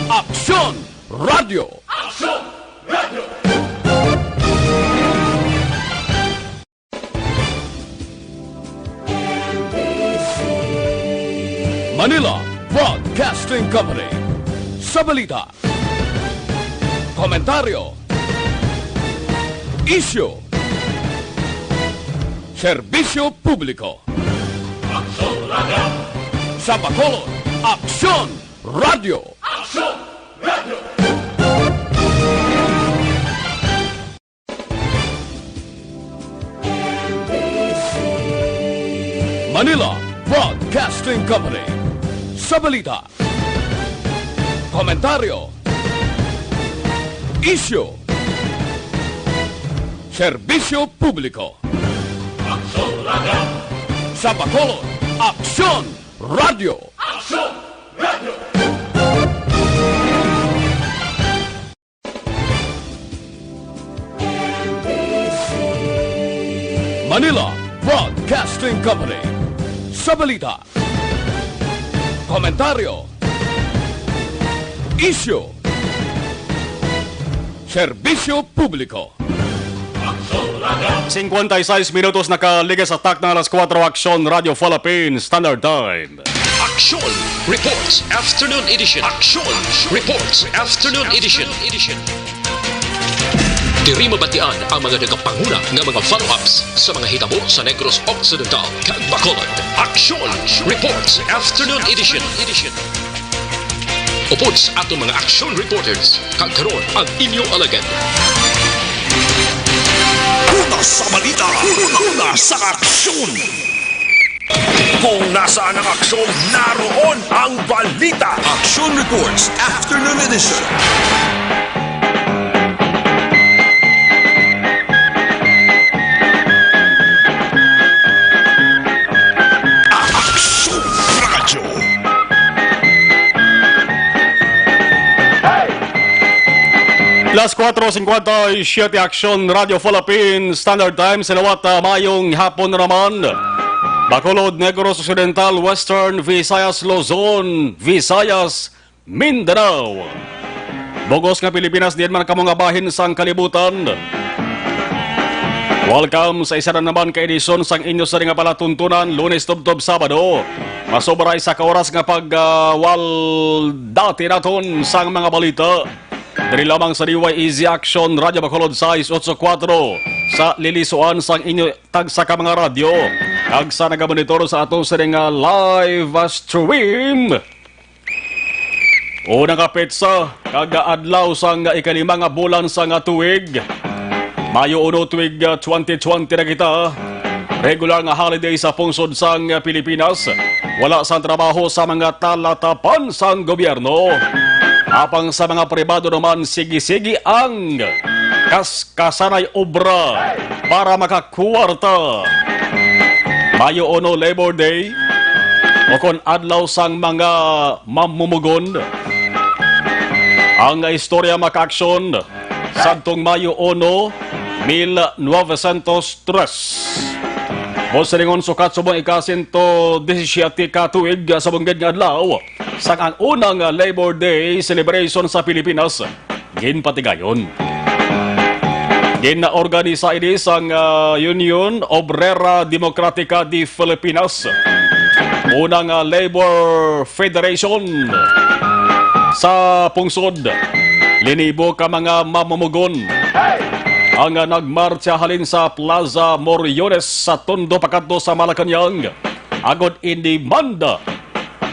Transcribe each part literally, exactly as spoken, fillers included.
Aksyon Radio. Aksyon Radio. Manila Broadcasting Company. Sa balita, komentaryo, isyu, serbisyo publiko. Aksyon Radio. Sa Bacolod, Aksyon Radio. Aksyon Radio. Manila Broadcasting Company. Sa balita, komentaryo, isyu, serbisyo publiko. Aksyon Radio. Sa Bacolod, Aksyon Radio. Aksyon Radio. Manila Broadcasting Company. Sa balita, komentaryo, isyu, serbisyo publiko. Singkwenta y seis minutos nakaligas sa takna alas kuwatro, Aksyon Radio Philippines Standard Time. Aksyon Reports Afternoon Edition. Aksyon Reports Afternoon Edition. Diri mabatian ang mga nagapanguna nga mga follow-ups sa mga hitabo sa Negros Occidental kag Bacolod. Aksyon Reports Afternoon Edition. Upod sa aton mga aksyon reporters, kag karon ang inyo alagad. Una sa balita, una sa aksyon. Kung nasaan ang aksyon, naroon ang balita. Action Reports Afternoon Edition. Action Radyo. Las kuwatro singkwenta y siyete, Aksyon Radio Philippines Standard Time. Sa liwat, ah, mayong hapon naman. Bacolod, Negros Occidental, Western Visayas, Luzon, Visayas, Mindanao. Bug-os nga Pilipinas, diin man kamo nga bahin sang kalibutan. Welcome sa isa na naman ka edisyon sang inyo sari nga palatuntunan, Lunes tubtob Sabado. Masobra isa ka oras nga pag, ah, wal dati naton sang mga balita. Diri lamang sa D Y E Z Action Radio Bacolod sais otso kuwatro, sa lilisuan sang inyo tagsa ka mga radyo, kag sa nagamonitor sa ato sini nga live stream. Una nga petsa kag adlaw sang ikalima nga bulan sang tuig. Mayo uno, tuig, ah, twenty twenty na kita. Regular nga holiday sa pungsod sang Pilipinas. Wala sang trabaho sa mga talatapan sang gobyerno. Apang sa mga pribado naman, sige-sige ang kas-, kasanay obra para makakuwarta. Mayo uno, Labor Day, o kon adlaw sang mga mamumugon. Ang istorya makaaksyon sadtong Mayo uno, mil novecientos tres. Mo silingon, sukat subong ika-sento disisiete ka tuig sa bunggid nga adlaw sang ang unang Labor Day celebration sa Pilipinas ginpatigayon. Ginaorganisa ini sang, ah, Union Obrera Democratica de Filipinas, una nga labor federation sa pungsod. Linibo ka mga mamumugon ang nagmartsa halin sa Plaza Moriones sa Tondo pakadto sa Malacañang, agod indemanda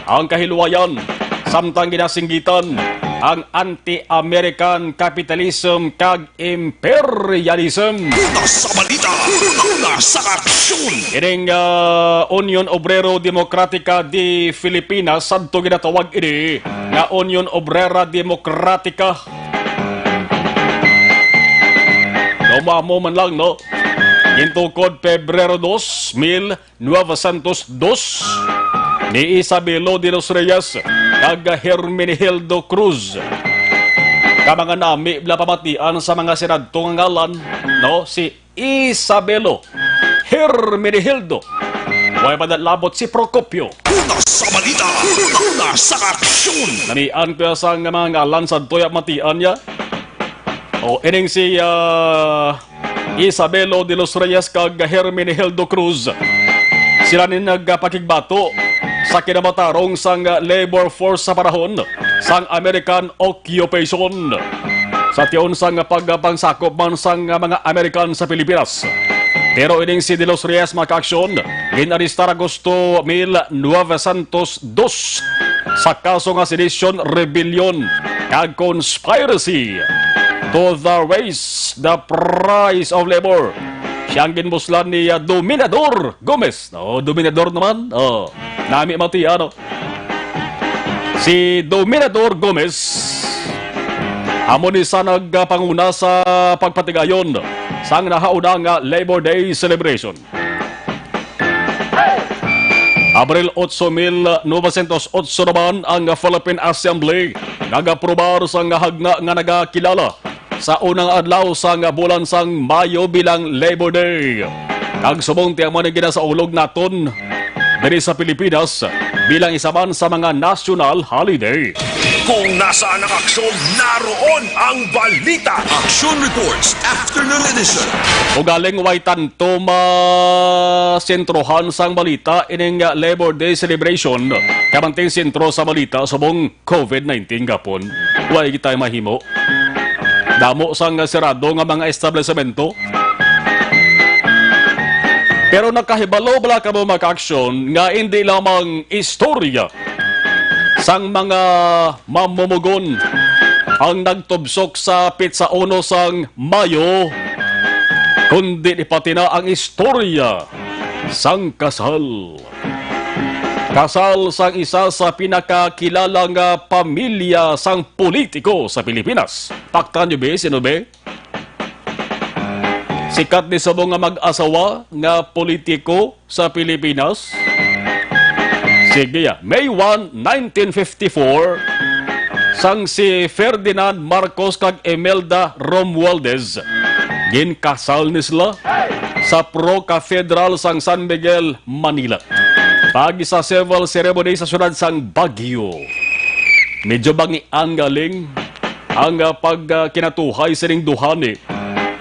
ang kahilwayan, samtang ginasinggitan ang anti-American capitalism kag imperialism. Una sa balita, una sa aksyon. Ining, ah, Union Obrero Democratica de Filipinas, sadto ginatawag ini nga Union Obrera Democratica. Dumamo man lang, no? Gintukod Pebrero dos, mil novecientos dos, ni Isabelo de los Reyes kag Hermenegildo Cruz. Ka mga nami bala pamatian sa mga sinadto nga ngalan, no? Si Isabelo, Hermenegildo, way pa labot si Procopio. Una sa balita, una sa aksyon. Namian ko ya sang mga ngalan sa tuya matian niya. O, ining si, ah, Isabelo de los Reyes kag Herminihildo Cruz. Sila ni nagpakigbato sa kinamatarong sang labor force sa panahon sang American occupation. Sa tion sang pagpangsakop man sang mga American sa Pilipinas. Pero ining si De Los Reyes, mga kaaksyon, gin-arestar Agosto mil novecientos dos sa kaso nga sedition, rebellion, kag conspiracy to the raise the price of labor. Siya ang ginbuslan ni, ah, Dominador Gomez. No, Dominador naman. Oh, nami mati, ano? Si Dominador Gomez, amo ni sa nagpanguna sa pagpatigayon sang nahauna nga Labor Day celebration. Abril otso, mil novecientos otso naman ang Philippine Assembly nag-aprobar sang hagna nga nagakilala sa unang adlaw sang bulan sang Mayo bilang Labor Day. Kag subong ti amo ni ginasaulog naton diri sa Pilipinas bilang isa man sa mga national holiday. Kung nasaan ang aksyon, naroon ang balita. Action Reports, Afternoon Edition. Ugaling way tanto masentrohan sang balita ining Labor Day celebration, kamanting sentro sa balita subong COVID nineteen gapon. Way kita mahimo. Damo sang sirado nga mga establisamento. Pero nakahibalo bala kamo, mga kaaksyon, nga indi lamang istorya sang mga mamumugon ang nagtubsok sa petsa uno sang Mayo, kundi ni pati na ang istorya sang kasal. Kasal sang isa sa pinakakilala nga pamilya sang politiko sa Pilipinas. Paktan niyo, be, sino, be? Sikat ni subong nga mag-asawa nga politiko sa Pilipinas? Sige, ah. May one, nineteen fifty-four, sang si Ferdinand Marcos kag Imelda Romualdez, ginkasal ni sila sa Pro Cathedral sang San Miguel, Manila, paagi sa civil ceremony sa siyudad sang Baguio. Medyo bangian galing ang, ah, pag, ah, kinatuhay sining duha ni.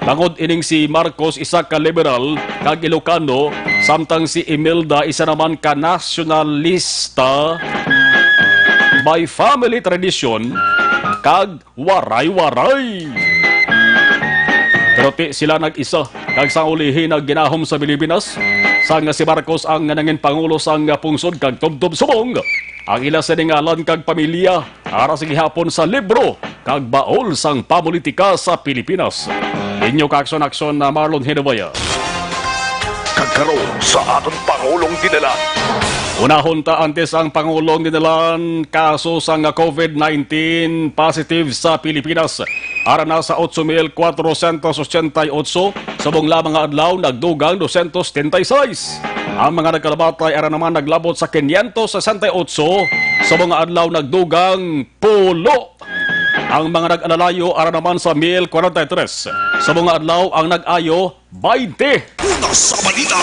Bangod ining si Marcos isa ka liberal kag Ilocano, samtang si Imelda isa naman ka nasyonalista by family tradition kag waray-waray. Pero ti sila nag-isa, kag sa ulihi nagginahom sa Pilipinas, sang si Marcos ang nangin pangulo sang pungsod kag tubtob subong ang ila sini ngalan kag pamilya ara sa gihapon sa libro kag baol sang pamulitika sa Pilipinas. Inyo kaaksyon-aksyon na Marlon Hinabaya. Kag karon sa aton Pangulong Dinalan. Unahon ta antes ang Pangulong Dinalan, kaso sang COVID nineteen positive sa Pilipinas. Ara na sa otso mil kwatrocientos ochenta y ocho, subong lamang nga adlaw nagdugang dosyentos setenta y seis. Ang mga nagkalamatay ara naman naglabot sa quinientos sesenta y ocho, subong nga adlaw nagdugang pulo. Ang mga nag-alalayo ara naman sa mil kwarenta y tres, subong nga adlaw ang nag-ayo baynte. Una sa balita,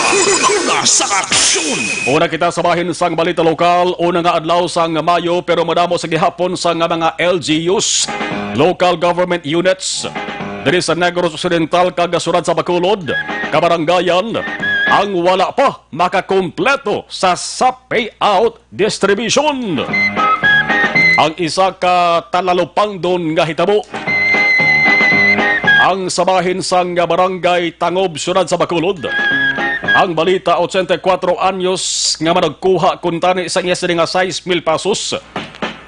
una sa aksyon. Una kita sa bahin sang balita lokal, una nga adlaw sang Mayo, pero madamo sa gihapon sa nga mga L G Us, local government units, diri sa Negros Occidental kag siyudad sa Bacolod, kabarangayan, ang wala pa makakumpleto sa SAP payout distribution. Ang isa ka talalupangdon nga hitabo ang sa bahin sang Barangay Tangob, siyudad sa Bacolod. Ang balita, ochenta y cuatro anyos nga managkuha kuntani sang iya sini nga sais mil pesos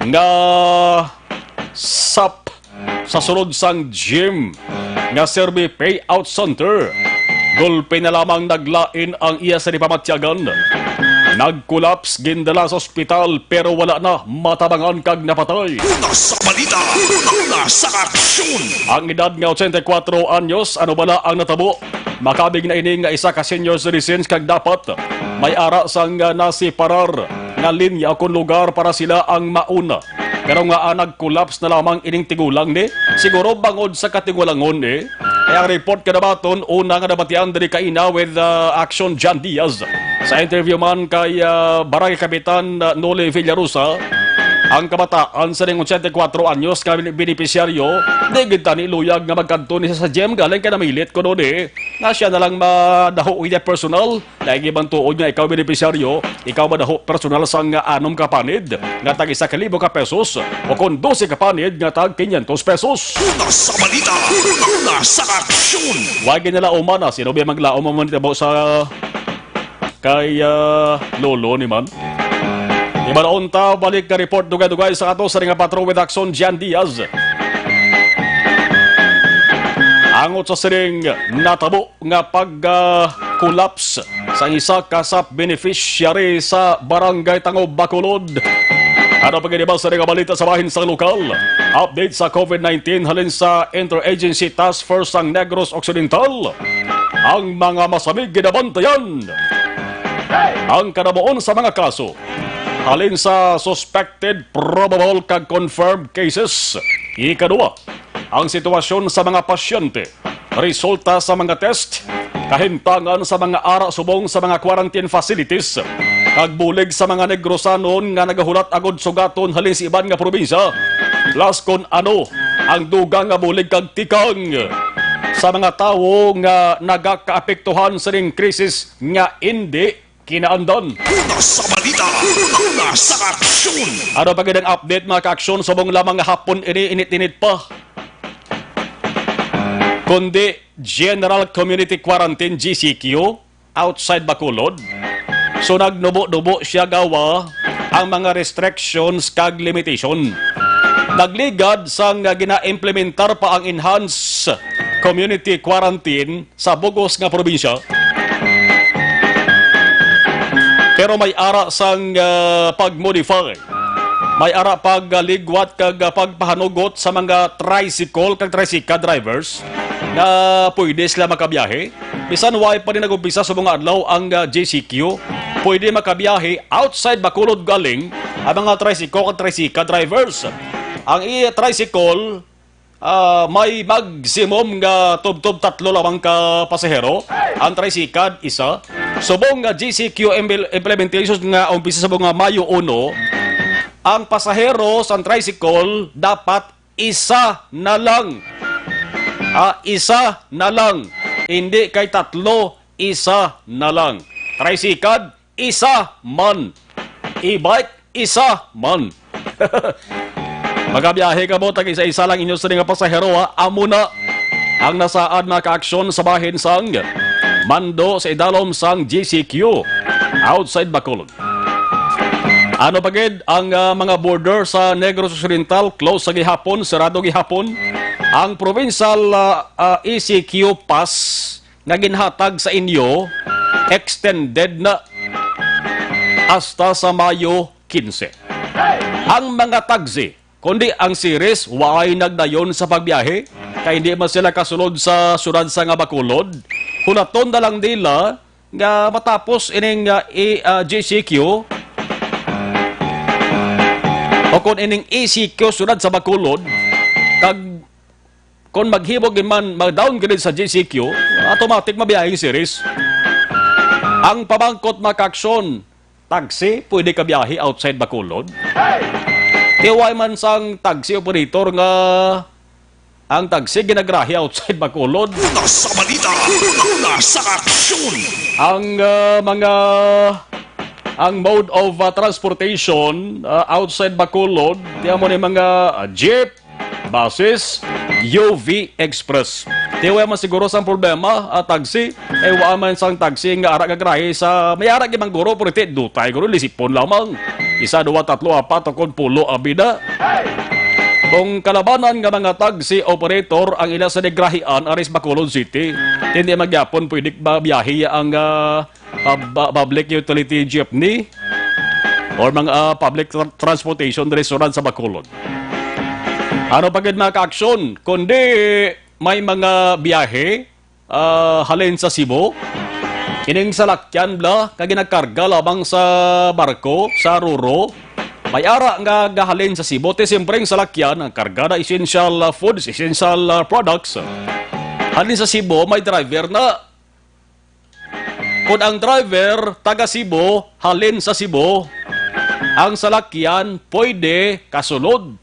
nga SAP sa sulod sang gym nga Serbi Payout Center. Gulpi na lamang naglain ang iya sa dipamatyagan. Nag-collapse, gindala sa ospital, pero wala na matabangan kag napatay. Una sa balita, una sa aksyon. Ang edad nga ochenta y cuatro anyos, ano bala ang natabo? Makabig na ini nga isa ka senior citizens kag dapat may ara sang, ah, nasiparar nga linya kon lugar para sila ang mauna. Pero nga, ah, nag-collapse na lamang ining tigulang ni, siguro bangod sa katigulangon ni. Kay ang report kadabaton, una nga nabatian diri kaina with, ah, Action John Diaz, Sa interview man kay, ah, Barangay Kapitan, ah, Noli Villarosa, ang kabataan sa ning eighty-four anyos nga bini-, benepisyaryo, di gid tani luyag nga magkadto ni sa gym galing kay namilit kuno ni nga siya na lang madaho iya personal. Lain gid man tuod nga ikaw benepisyaryo, ikaw madaho personal sang anom ka panid nga tag isa ka libo ka pesos o kon dose ka panid nga tag quinientos pesos. Una sa balita, una sa aksyon. Wa ginalaoman na sino ba maglaom mo nitabo sa kay, ah, Lolo ni man. Iba na unta, balik nga report dugay-dugay sa ato sa nga Patrol with Action, Jan Diaz. Angot sa sining natabo nga pag, ah, collapse sa isa ka sap beneficiary sa Barangay Tangob, Bacolod. Ano pa gid ba sa nga balita sa bahin sa lokal? Update sa COVID nineteen halin sa Interagency Task Force sang Negros Occidental. Ang mga masamig ginabantayan. Ang kanabuon sa mga kaso halin sa suspected, probable, kag confirmed cases. Ikaduha, ang sitwasyon sa mga pasyente, resulta sa mga test, kahimtangan sa mga ara subong sa mga quarantine facilities, kag bulig sa mga Negrosanon nga nagahulat agud sugaton halin sa iban nga probinsya, plus kon ano ang dugang nga bulig kag tikang sa mga tawo nga nagakaapektuhan sining krisis nga indi kinaandan. Una sa balita, una sa aksyon. Ano pa gid ang update, mga kaaksyon, subong lamang nga hapon ini, init-init pa? Kundi General Community Quarantine, G C Q, outside Bacolod. So nagnubo-nubo siya gawa ang mga restrictions kag limitation. Nagligad sang gina-implementar pa ang enhanced community quarantine sa bugos nga probinsya. Pero may ara sang, ah, pag-modify. May ara pagligwat kag, ah, pagpahanugot sa mga tricycle kag tricycle drivers nga pwede sila makabiyahe. Bisan way pa ni nag-umpisa sa mga adlaw ang, ah, G C Q, pwede makabiyahe outside Bacolod galing ang mga tricycle kag tricycle drivers. Ang iya tricycle, ah, may maximum nga tubtob tatlo lamang ka pasahero. Ang tricycle, isa. Subong nga G C Q impl-, implementation nga umpisa sa mga Mayo uno, ang pasahero sa tricycle dapat isa na lang. Ah, isa na lang. Hindi kay tatlo, isa na lang. Tricycle, isa man. E-bike, isa man. Magabiyahe kamo, tag isa-isa lang inyo sini nga pasahero, ha? Amo na ang nasaad, mga kaaksyon, sa bahin sang mando sa idalom sang G C Q outside Bacolod. Ano pa gid ang, ah, mga border sa Negros Occidental? Close sa gihapon, sarado gihapon. Ang provincial, ah, ah, E C Q pass nga ginhatag sa inyo, extended na hasta sa Mayo quince. Ang mga taxi, kundi ang series, waay nagdayon sa pagbiyahe, kay hindi man sila kasulod sa siyudad sa nga Bacolod. Hulaton na lang nila nga matapos ining, ah, i-, ah, G C Q o kon ining E C Q siyudad sa Bacolod, kag kon maghimo gid man, mag-downgrade sa G C Q, automatic mabiyahe ang series. Ang pamangkot, mga kaaksyon, taxi, pwede ka biyahe outside Bacolod? Tiway man sang taxi operator nga ang taxi ginagrahe outside Bacolod. Una sa balita, una sa aksyon. Ang, ah, mga, ang mode of, ah, transportation, ah, outside Bacolod, tiyan mo ni mga, ah, jeep, buses, U V Express. Tiway man siguro sang problema, ah, taxi. Eh, wa man sang taxi nga ara nga grahe sa, may ara gid man guro, pero ti, dutay guro, lisipon lamang. Isa, duwa, tatlo, apat, o kon pulo, abida. Kung kalabanan nga mga taxi operator ang ila sa digrahian, aris Bacolod City, hindi magyapon pwede ba biyahe ang, ah, pub-, public utility jeepney or mga, ah, public tra-, transportation restaurant sa Bacolod. Ano pa gid, mga kaaksyon, kundi may mga biyahe, ah, halin sa Cebu? Ining salakyan bala nga ginakarga lamang sa barko, sa roro, may ara nga gahalin sa Cebu. Ti siyempre ang salakyan, ang karga na essential, ah, foods, essential, ah, products. Halin sa Cebu, may driver na. Kung ang driver taga Cebu, halin sa Cebu, ang salakyan pwede kasulod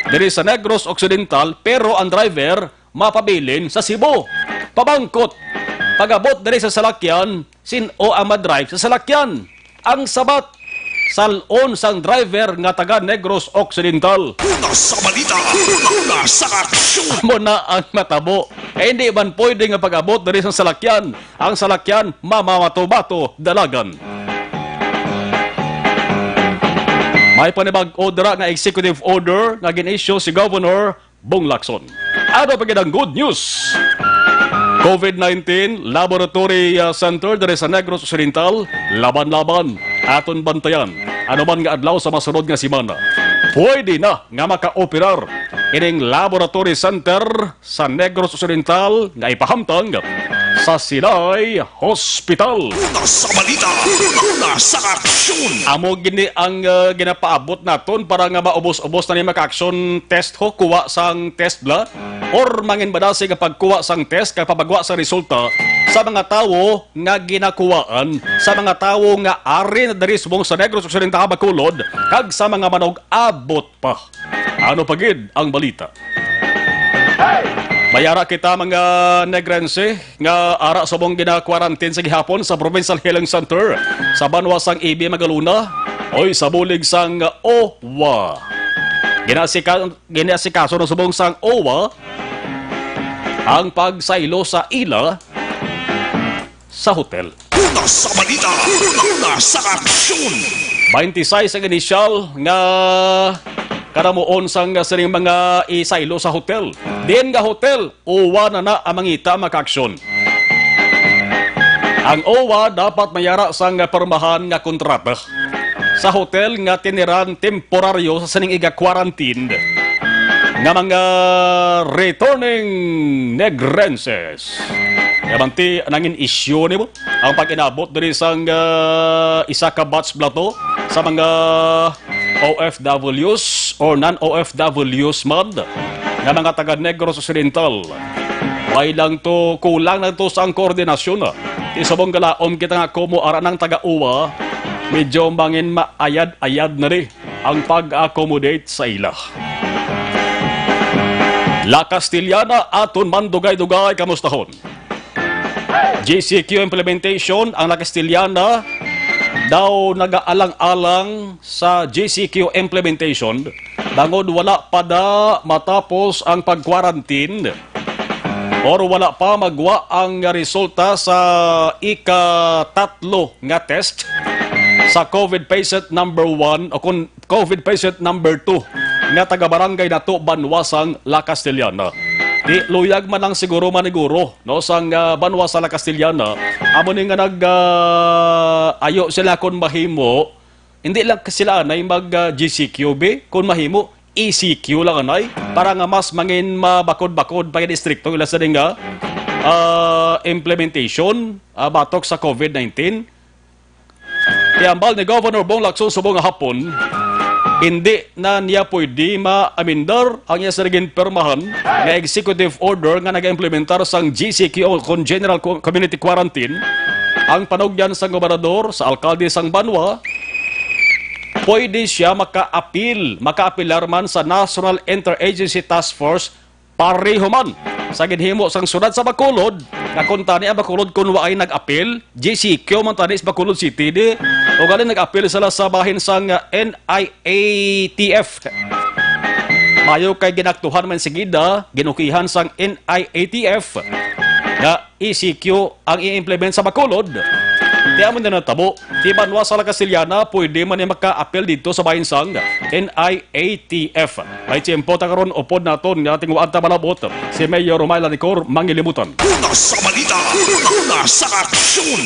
diri sa Negros Occidental, pero ang driver mapabilin sa Cebu. Pamangkot, pag-abot diri sa salakyan, sin-o ang madrive sa salakyan? Ang sabat, salon sang driver nga taga Negros Occidental. Una sa balita, una sa aksyon. Amo na ang matabo. Eh, hindi man pwede nga pag-abot diri sa salakyan. Ang salakyan mamamato-bato dalagan. May panibag-o dira nga executive order nga gin-issue si Governor Bong Lacson. Ano pa gid ang good news? COVID nineteen Laboratory, uh, Center diri sa Negros Occidental, laban-laban. Aton bantayan. Ano man nga adlaw sa masunod nga semana, pwede na nga makaoperar ining Laboratory Center sa Negros Occidental nga ipahamtang sa Sinay Hospital. Una sa balita, una sa aksyon. Amo gini ang, uh, ginapaabot naton para nga maubos-ubos na ni maka-action test ho, kuha sang test bla, or mangin badasi nga pagkuha sang test kag pabagwa sa resulta sa mga tawo nga ginakuhaan, sa mga tawo nga ari na diri subong sa Negros Occidental, Bacolod, kag sa mga manug-abot pa. Ano pa gid ang balita? Mayara kita, mga Negrense, nga ara subong gina-quarantine sa gihapon sa Provincial Healing Center sa banwa sang Ibi, Magalona, oy, sa bulig sang OWWA. Ginasika-, ginasikaso na subong sang OWWA ang pagsaylo sa ila sa hotel. Una sa balita, una sa aksyon. Twenty-six ang inisyal nga karamuon sang sining mga isaylo sa hotel. Diin nga hotel, OWWA na na ang mangita, maka-aksyon. Ang OWWA dapat mayara sang pirmahan nga kontrata sa hotel nga tiniran temporaryo sa sining iga-quarantine nga mga returning Negrenses. Kaya manti nangin issue ni mo ang pag-inabot diri sang, ah, isa ka batch bla to sa mga O F Ws or non-O F Ws man nga mga taga Negros Occidental. Wala lang to, kulang lang to sa ang koordinasyon, ah. Ti subong galaom kita nga komo ara nang taga OWWA, medyo mangin maayad-ayad na ri ang pag-accommodate sa ila. La Castellana, aton man dugay-dugay kamustahon. G C Q implementation, ang La Castellana daw nagaalang-alang sa G C Q implementation bangod wala pa da matapos ang pag-quarantine or wala pa magwa ang resulta sa ikatatlo nga test sa COVID patient number one o kon COVID patient number two nga taga-barangay nato banwa sang La Castellana. Di luyag man lang siguro maniguro, no, sang, ah, banwa sa La Castellana. Amo ni nga nag, ah, ayo sila kon mahimo, hindi lang sila anay mag, ah, G C Q B, kon mahimo E C Q lang anay para nga mas mangin mabakod-bakod pa gid distrikto ila sa dinga, ah, implementation, ah, batok sa COVID nineteen. Ti hambal ni Governor Bong Lacson subong nga hapon, hindi na niya pwede maamendar ang iya sa ginpirmahan nga executive order nga nag-implementar sang G C Q o kon General Co-, Community Quarantine. Ang panugyan sang gobernador sa alkalde sang banwa, pwede siya makaapil, makaapilar man sa National Interagency Task Force. Pareho man sa ginhimo sang siyudad sa Bacolod, nga kuntani ang Bacolod kon waay nag-apil, G C Q man tani sa Bacolod City, di, o gali nag-apil sila sa bahin sang, ah, N I A T F. Mayo kay ginaktuhan man sigida, ginukihan sang N I A T F nga E C Q ang i-implement sa Bacolod. Ti amo na natabo, ti banwa sa La Castellana, pwede man ni maka-apil didto sa bahin sang N I A T F. May tiyempo ta karon, upod naton nga ating waad ta malabot si Mayor Romay Lanicor Mangilimutan. Una sa balita, una sa aksyon.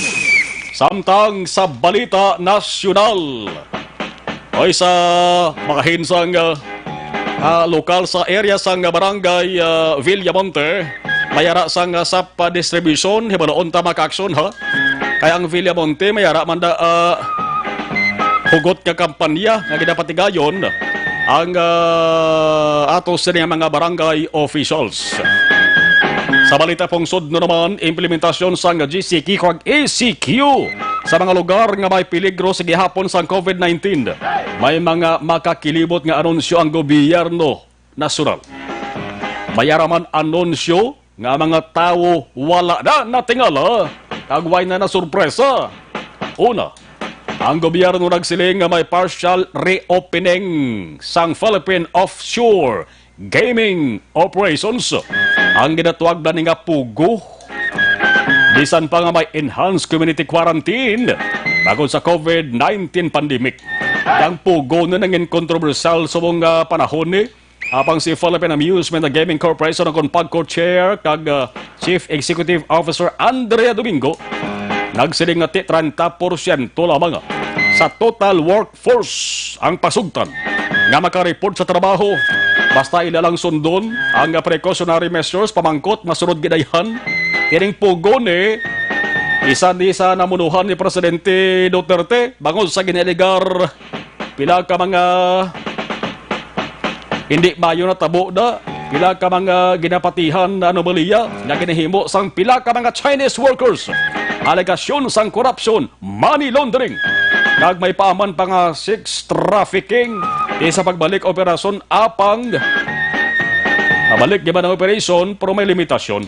Samtang sa balita nasyonal, oy, sa mga hinsang, ah, ah, lokal sa area sang barangay, ah, Villamonte, mayara sang, ah, sap, ah, distribution, hibaluon ta, mga ka-aksyon, ha? Kay ang Villamonte, mayara man da, ah, hugot nga kampanya nga ginapatigayon ang, ah, ato sini nga mga barangay officials. Sa balita pungsod no naman, implementasyon sang G C Q kag E C Q sa mga lugar nga may peligro sa gihapon sang COVID nineteen. May mga makakilibot nga anunsyo ang gobyerno nasyonal. May ara man anunsyo nga mga tawo wala na natingala kag way na nasurpresa. Una, ang gobyerno nagsiling nga may partial reopening sang Philippine offshore gaming operations. Ang ginatawag na ni nga POGO, bisan pa nga may enhanced community quarantine bangod sa COVID nineteen pandemic. Ang POGO na nangin kontrobersyal subong nga panahon ni, apang si Philippine Amusement and Gaming Corporation, ang kon PAGCOR chair kag, ah, Chief Executive Officer Andrea Domingo nagsiling nga ti treinta porsyento lamang sa total workforce ang pasugtan nga makareport sa trabaho basta ila lang sundon ang precautionary measures pamangkot masunod gidayhan. Ining POGO ni isa ni sa namunuhan ni Presidente Duterte bangod sa ginaligar pila ka mga hindi maayo natabo na pila ka mga ginapatihan na anomalya nga ginahimo sang pila ka mga Chinese workers. Alegasyon sang korupsyon, money laundering, kag may paaman pa nga sex trafficking. Isa pagbalik operasyon apang mabalik di man ang operasyon pero may limitasyon.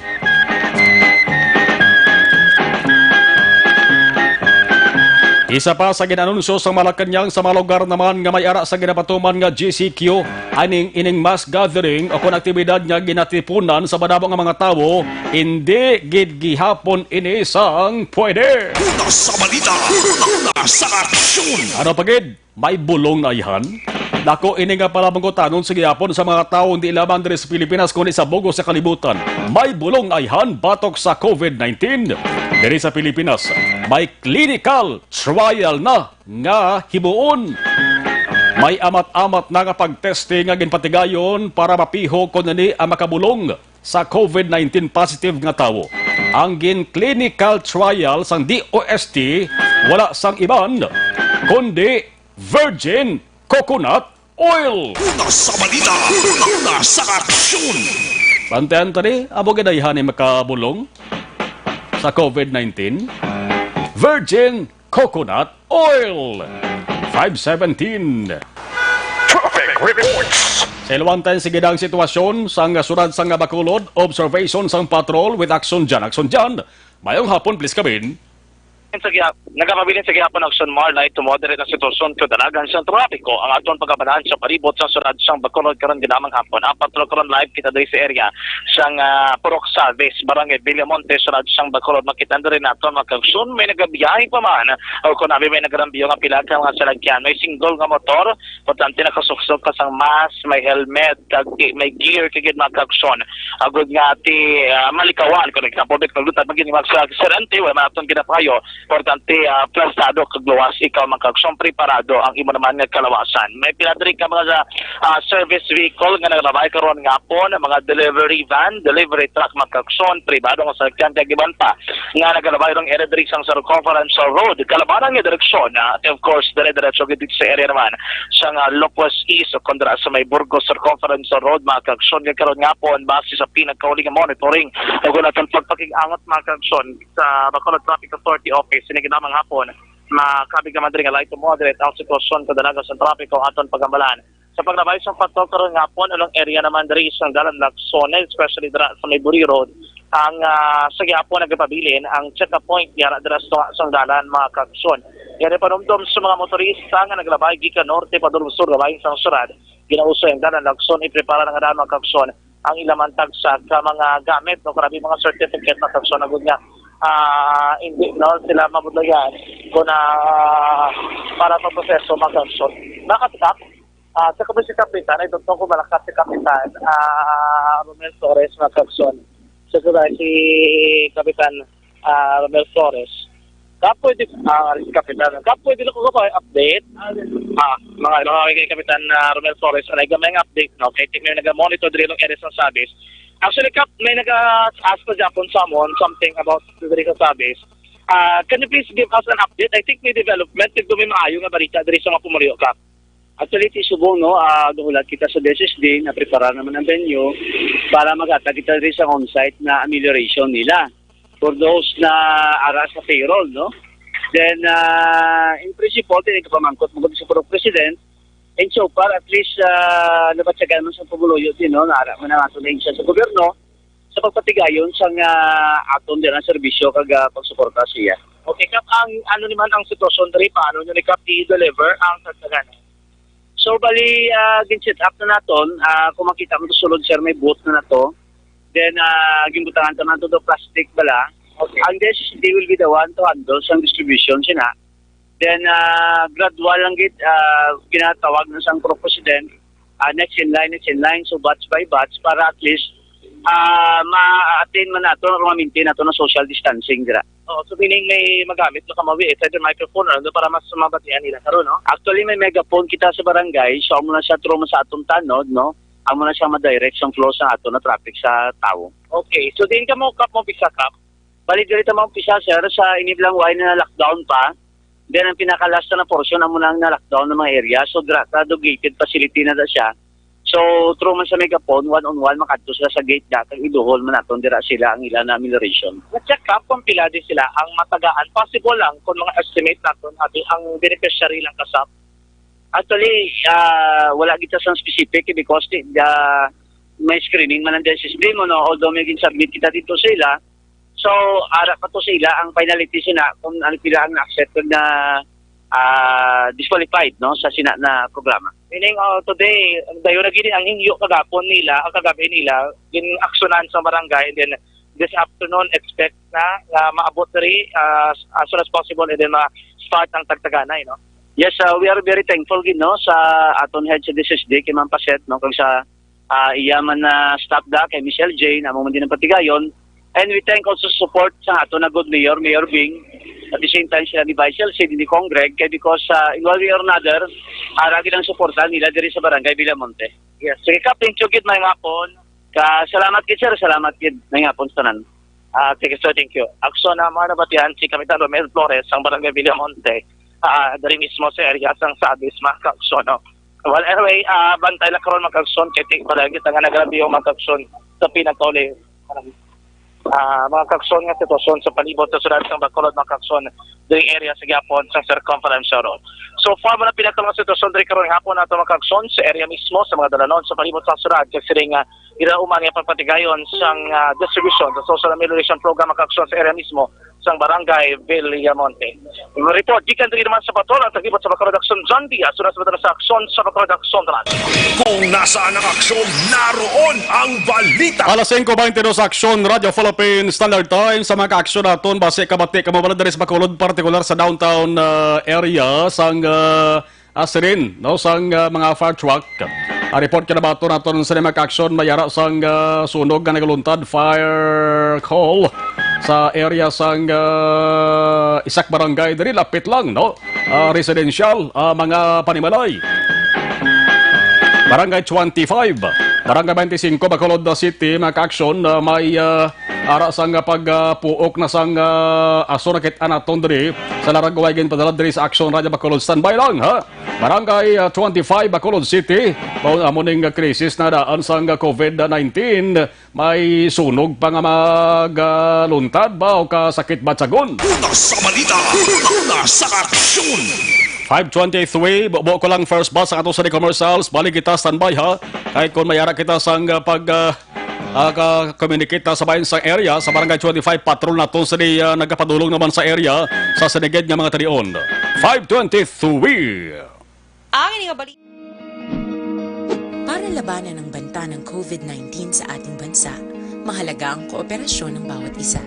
Isa pa sa ginanunsyo sa Malacañang sa mga lugar naman nga may ara sa ginapatuman nga G C Q, aning ining mass gathering o kon aktibidad nga ginatipunan sa madamo nga mga tawo, hindi gid gihapon ini sang pwede. Una sa balita, una sa aksyon. Ano pa gid? May bulong na ayhan? Dako ini nga palabanggutanon sa gihapon sa mga tawo, hindi lamang diri sa Pilipinas, kundi sa bug-os sa kalibutan. May bulong na ayhan batok sa COVID nineteen. Diri sa Pilipinas, may clinical trial na nga himuon. May amat-amat na nga pagteste nga ginpatigayon para mapihog kon ini ang makabulong sa COVID nineteen positive nga tawo. Ang gin-clinical trial sang D O S T wala sang iban kundi virgin coconut oil. Una sa balita, una sa aksyon. Bantayan ta ni, amo gid ayhan ni makabulong sa COVID nineteen. Virgin coconut oil. Five seventeen. Traffic reports. Sa iluwantan, sige ang sitwasyon sang syudad sang Bacolod, observation sang patrol with Action Jan. Action Jan, mayong hapon, please come in. Sa giha-, nagapabilin sa gihapon, Action Mar, light to moderate ang sitwasyon kadalagan sang trapiko ang aton pagabanahan sa palibot sa syudad sang Bacolod karon ginamang hapon. Ang patrol karon live kita diri sa area sang, ah, Purok Salves, Barangay Villamonte, syudad sang Bacolod. Makita diri naton, mga kaaksyon, may nagabiyahe pa man o kon abi may nagarambiyo nga pila ka mga salakyan. May single nga motor, importante nakasuksok ka sang mask, may helmet, kag may gear, kag mga kaaksyon. Agod nga ti, ah, malikawan, kon example, di naglutan man gid ni mga aksidente, wala man aton ginapayo. Importante, ah, plastado kag luwas ikaw, mga kaaksyon, preparado ang imo naman nga kalawasan. May pila diri ka mga, ah, service vehicle nga nagalabay karon nga hapon, mga delivery van, delivery truck, mga kaaksyon, pribado nga salakyan, kag iban pa nga nagalabay rong area diri sang Circumferential Road. Kalabanan nga direksyon, ah, at of course, dire-diretso gid dito sa area naman sang, ah, Locuas East o kon dira sa may Burgos Circumferential Road, mga kaaksyon, nga karon nga hapon, base sa pinagkauli nga monitoring, ug naton pagpakig-angot, mga kaaksyon, sa Bacolod Traffic Authority Office, ini ginamang hapon, makabig naman diri nga light to moderate ang sitwasyon kadalagan sa trapiko aton pagambalan. Sa paglabay sa patrol karon nga hapon, ulong area naman diri sa dalan Lacson, especially dira sa may Buri Road, ang, ah, sa gihapon nagapabilin ang check-up point yara dira sa, sa dalan, mga kaaksyon. Yari panumdom sa mga motorista nga naglabay gikan norte padulong sur, labayon sang syudad, ginauso ang dalan Lacson, iprepara na nga dalan, mga kaaksyon, ang ilang mantag sa ka mga gamit o grabe mga certificate, mga kaaksyon, agud nga, ah, hindi, no, sila mabudlayan kung, ah, para sa proseso, mga kaaksyon. Mga kapitan, ah, sa kami si Kapitan, ay doon ko malakas si Kapitan, ah, Romel Torres, mga kaaksyon. Sa kami si Kapitan, ah, Romel Torres. Ka pwede, ah, si Kapitan. Ka pwede lang ko ba update? Ah, mga, mga kay Kapitan, ah, Romel Torres, anay gamay nga update, no? Kay may naga-monitor diri ng area sa Sabis. Actually, Kap, may naga-ask ko dyan kung someone, something about diri sa Sabis. Ah, can you please give us an update? I think may development. Tigdo may maayo nga balita diri sa mga pumuluyo, Kap. Actually, si subong, no, ah, gahulat kita sa D S S D, naprepara naman ang venue. para maghatag kita diri sa on-site na amelioration nila for those na ara sa payroll, no? Then, ah, in principle, din kapamangkot mo sa Puro President, and so far, at least, ah, nabatyagan man sa pumuluyo din, no? Naara man ang ato na siya sa gobyerno sa pagpatigayon sang, ah, aton din ang serbisyo kag, ah, pagsuporta siya. Okay, Kap, ang ano naman ang sitwasyon diri, paano nyo ni Kap i-deliver ang tagtagan? So, bali, ah, gin-set up na naton. Ah, kung makita mo to sulod, sir, may booth na nato. Then, ah, ginbutangan to nato do plastic bala. Okay. Ang D S S D will be the one to handle sang distribution sina. Then, ah, gradual lang gid, ah, ginatawag na sang Pro President, ah, next in line, next in line. So, batch by batch para at least, ah, ma-attain man nato, ma-maintain nato na social distancing dira. Oo, so meaning may magamit na kamo, eh, either microphone or ano para mas mabatian nila karon, no? Actually, may megaphone kita sa barangay, so amo na siya through man sa atong tanod, no? Amo na siya ma-direct sang flow sa ato na traffic sa tawo. Okay, so diin kamo, Kap, mo umpisa, Kap? Bali, diri ta maumpisa, sir, sa iniblang way na lockdown pa. Then, ang pinaka-last na portion, amo na ang na-lockdown ng mga area. So, dira sa gated facility na da siya. So, through man sa megaphone, one on one, makadto sila sa gate da, kag iduhol man naton dira sila ang ila na amelioration. Na-check up kung pila di sila ang matagaan. Possible lang kung mga estimate naton, abi, ang beneficiary lang kasap. Actually, ah, wala kita sang specific, eh, because the, the, may screening man ang D S S D mo, no? Although may gin-submit kita dito sa ila, so, ara pa to sa ila ang finality sina kung ano pila ang na-accept kag na, ah, disqualified, no, sa sina na programa. Meaning, uh, today, dayon na gid ang hingyo kagapon nila, ang kagabi nila, gin-aksyonan sa barangay, and then this afternoon, expect na nga maabot diri, ah, as soon as possible, and then ma-start ang tagtaganay, no? Yes, uh, we are very thankful gid, no, sa aton head sa D S S D, kay Ma'am Paset, no, kag sa, ah, iya man na staff da, kay Miss L J, na amo man din ang patigayon. And we thank also support sa ato na good mayor, Mayor Bing. At the same time, sila ni Vice L C, ni Congreg, kay because, ah, in one way or another, ara gid ang suporta nila diri sa Barangay Villamonte. Yes. Sige, Kap, thank you gid, may ngapon. Ka, salamat gid, sir. Salamat gid, may ngapon sa tanan. Ah, sige, sir, thank you. Aksyon na mga nabatian si Kapitan Romel Flores, ang Barangay Villamonte, ah, diri mismo sa area sang Sabis, mga kaaksyon, no? Well, anyway, ah, bantay lang karon, mga kaaksyon, kay ti-, palagi ta nga nagrabiyo, mga kaaksyon, sa pinatuli. Ah, mga kaaksyon, nga sitwasyon sa palibot sa syudad sang Bacolod, mga kaaksyon, diri area sa gihapon sa Circumference Road. So far, wala pinakal nga sitwasyon diri karon hapon ato, mga kaaksyon, sa area mismo sa mga dalanon sa palibot sa syudad, kag siring nga ira uman nga pagpatigayon sang, ah, distribution sa social amelioration program, mga kaaksyon, sa area mismo sang Barangay Villamonte. Report gikan diri naman sa Bacolod, ang taglibot sa Bacolod Aksyon, John Diaz, una sa Bacolod sa Aksyon, sa Bacolod Aksyon, Tanan. Kung nasaan ang aksyon, naroon ang balita. Alas singko bente dos, Aksyon, Radyo Philippine Standard Time. Sa mga aksyon naton, basi kabati kamo bala diri sa Bacolod, partikular sa downtown, ah, area sang, ah, asirin, no, sang, ah, mga fire truck. Ang report kinabaton naton sa mga aksyon, may ara sang, ah, sunog nga nagaluntad, fire call sa area sang, ah, isa ka barangay diri, lapit lang, no? Ah, residential, ah, mga panimalay. Barangay twenty-five, Barangay twenty-five, Bacolod City, mga ka-aksyon, ah, may, ah, ara sang pag, ah, puok na sang, ah, aso nakit-an naton diri sa larang uway ginpadala diri sa Aksyon Radyo Bacolod. Standby lang, ha? Barangay, ah, twenty-five, Bacolod City, mao, amo ning, ah, krisis na daan sang, ah, covid nineteen. May sunog pa nga magaluntad ba o kasakit batyagon? Una sa balita, una sa aksyon. Five twenty-three, bubo ko lang first bus sa ato sa commercials. Balik kita, standby ha. Kay kung may ara kita sang, ah, pag, ah, ah, ka-, communicate na sa bayan sa area, sa Barangay twenty-five, patrol naton sa di, ah, nagapadulong naman sa area, sa sinigid nga mga talion. Five twenty-three. Ang ini nga balita. Para labanan ang banta ng covid nineteen sa ating bansa, mahalaga ang kooperasyon ng bawat isa.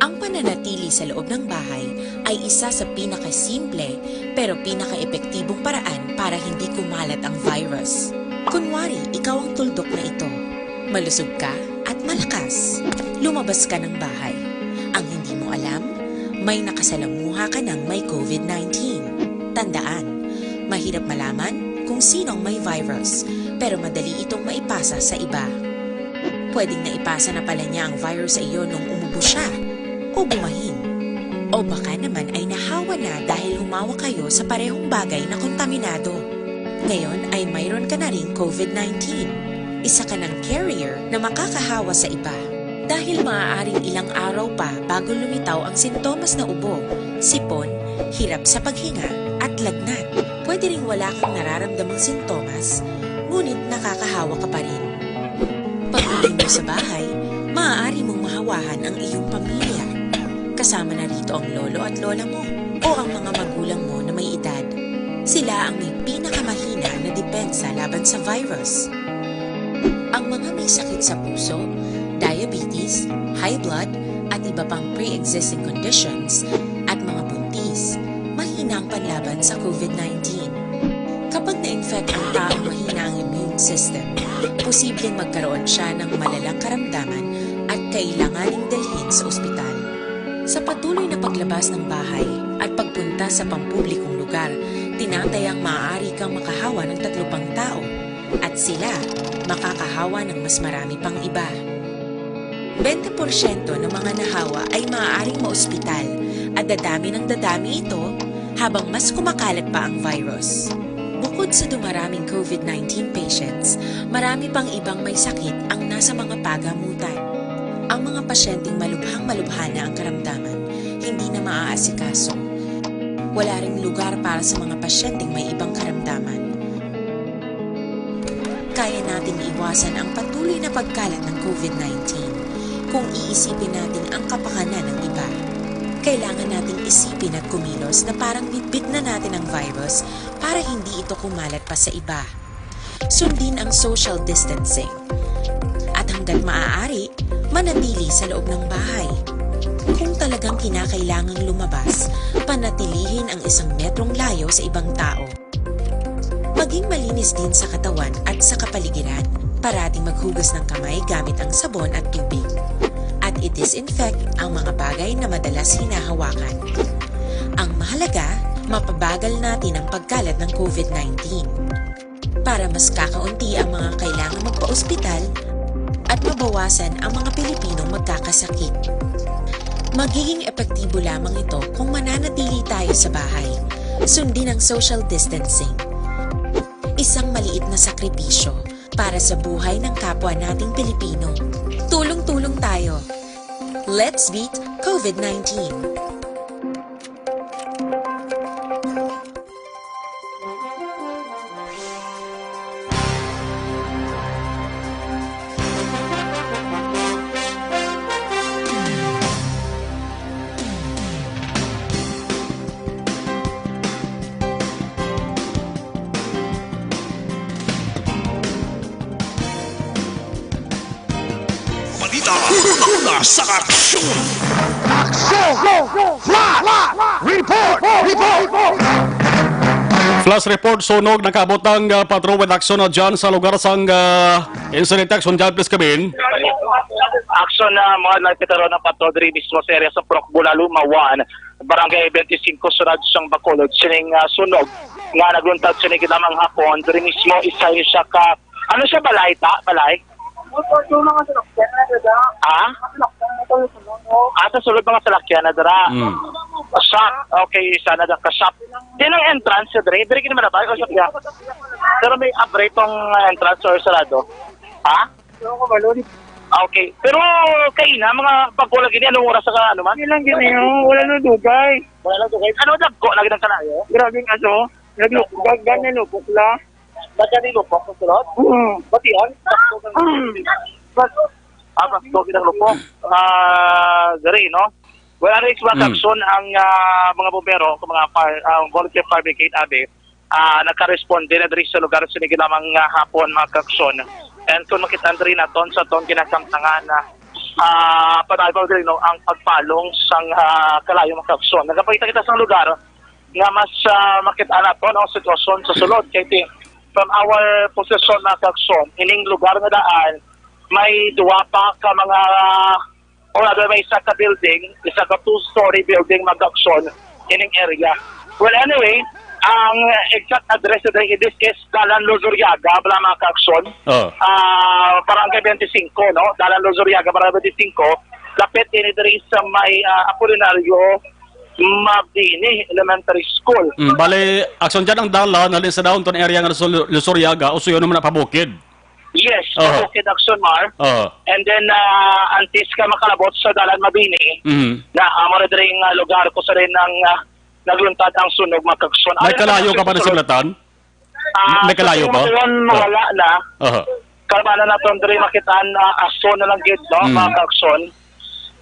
Ang pananatili sa loob ng bahay ay isa sa pinakasimple pero pinakaepektibong paraan para hindi kumalat ang virus. Kunwari, ikaw ang tuldok na ito. Malusog ka at malakas. Lumabas ka ng bahay. Ang hindi mo alam, may nakasalamuha ka ng may covid nineteen. Tandaan, mahirap malaman kung sino ang may virus, pero madali itong maipasa sa iba. Pwedeng naipasa na pala niya ang virus sa iyo nung umubo siya o bumahin. O baka naman ay nahawa na dahil humawak kayo sa parehong bagay na kontaminado. Ngayon ay mayroon ka na ring covid nineteen. Isa ka nang carrier na makakahawa sa iba. Dahil maaaring ilang araw pa bago lumitaw ang sintomas na ubo, sipon, hirap sa paghinga, at lagnat. Pwede ring wala kang nararamdamang sintomas, ngunit nakakahawa ka pa rin. Pag-uwi mo sa bahay, maaari mong mahawahan ang iyong pamilya. Kasama na rito ang lolo at lola mo o ang mga magulang mo na may edad. Sila ang may pinakamahina na depensa laban sa virus. Ang mga may sakit sa puso, diabetes, high blood, at iba pang pre-existing conditions, at mga buntis, mahina ang panlaban sa COVID nineteen. Kapag na-infect ang taong mahina ang immune system, posibleng magkaroon siya ng malalang karamdaman at kailanganing dalhin sa ospital. Sa patuloy na paglabas ng bahay at pagpunta sa pampublikong lugar, tinatayang maaari kang makahawa ng tatlo pang tao at sila makakahawa ng mas marami pang iba. Bente porsyento ng mga nahawa ay maaaring maospital at dadami ng dadami ito habang mas kumakalat pa ang virus. Bukod sa dumaraming COVID nineteen patients, marami pang ibang may sakit ang nasa mga pagamutan. Ang mga pasyenteng malubhang-malubha na ang karamdaman, hindi na maaasikaso. Wala ring lugar para sa mga pasyenteng may ibang karamdaman. Kaya nating iwasan ang patuloy na pagkalat ng COVID nineteen kung iisipin natin ang kapakanan ng iba. Kailangan nating isipin at kumilos na parang bitbit na natin ang virus para hindi ito kumalat pa sa iba. Sundin ang social distancing. At hanggat maaari, manatili sa loob ng bahay. Kung talagang kinakailangang lumabas, panatilihin ang isang metrong layo sa ibang tao. Maging malinis din sa katawan at sa kapaligiran. Parating maghugas ng kamay gamit ang sabon at tubig. At i-disinfect ang mga bagay na madalas hinahawakan. Ang mahalaga, mapabagal natin ang pagkalat ng COVID nineteen. Para mas kakaunti ang mga kailangan magpa-ospital at mabawasan ang mga Pilipinong magkakasakit. Magiging epektibo lamang ito kung mananatili tayo sa bahay. Sundin ang social distancing. Isang maliit na sakripisyo para sa buhay ng kapwa nating Pilipino. Tulong-tulong tayo. Let's beat COVID nineteen. Balita, una sa aksyon. Aksyon! Flash! Report! Report! Flash report, sunog, nakaabot ang, ah, patrol with action na dyan sa lugar sang, ah, incident. Action dyan, please, Kabin. Action na mga nagtitero ng patrol diri mismo sa area sa Purok Bulalu, Mawan, Barangay twenty-five, Surad sang Bacolod. Sining, ah, sunog nga nagluntad sini lamang hapon, diri mismo isa siya ka, ano siya, balay ta? Balay? Opo, yung mga salakyan na dada. Ah? Mga salakyan na to, yung sunog. Ah, sa sulod mga salakyan na dira. Mm. Shop. Okay, isa na da ka shop. Yan ang entrance sa diri. Diri kini malabay o shop ya? Pero may abre tong, ah, entrance or sarado. Ha? Yung kabalon. Ah, okay. Pero kaina, mga bago lagi ni, anong oras sa ano man? Hindi lang gini, oh. Wala na dugay. Wala na dugay. Ano, dagko lagi ng kalayo? Grabe ang aso. Naglu-, gag-, ganyan, lupok la. Ba't yan nilupok sa sulod? Mm. Ba't yan? Mm. Ba't, ah, ba't ko ginalupok? Ah, gari, no? Wala na isang Mm. aksyon ang, ah, mga bombero, ang mga fire, ang volunteer fire brigade, abi, ah, nagka-responde na diri sa lugar sa ginamang, ah, hapon, mga kaaksyon. And kung makita diri naton sa atong ginasamtangan, ah, ah, padayon diri, no, ang pagpalong sang, ah, kalayo, mga kaaksyon. Nagapakita kita sa lugar nga mas, ah, makita naton ang sitwasyon sa sulod. Kay ti-, from our position, mga kaaksyon, ining lugar nga daan, may duwa pa ka mga, or rather, may isa ka building, isa ka two-story building, mga kaaksyon, ining area. Well, anyway, ang exact address diri, this is Dalan Luzuriaga, bala, mga kaaksyon. Oh. Ah, Barangay twenty-five, no? Dalan Luzuriaga, Barangay twenty-five. Lapit ini diri sa may, ah, Apolinario Mabini Elementary School. Mm, bali, aksyon dyan ang dalan, halin sa downtown area nga Luzur-, Luzuriaga, usuyo naman na pabukid. Yes, Oho. Bukid Aksyon Mar. Oho. And then, ah, antes ka makalabot sa Dalan Mabini, Mhm. na amo na diri nga lugar ko sa rin ang, ah, nagluntad ang sunog, mga kaksyon. May Ari na kalayo kami ka pa sa na sulod. Siblatan? Ah, May kalayo sa pa? Tingog ngayon, Oh. Wala na. Oho. Kalmanan naton diri, makita na aso na lang gid, no, Mm. mga kaksyon.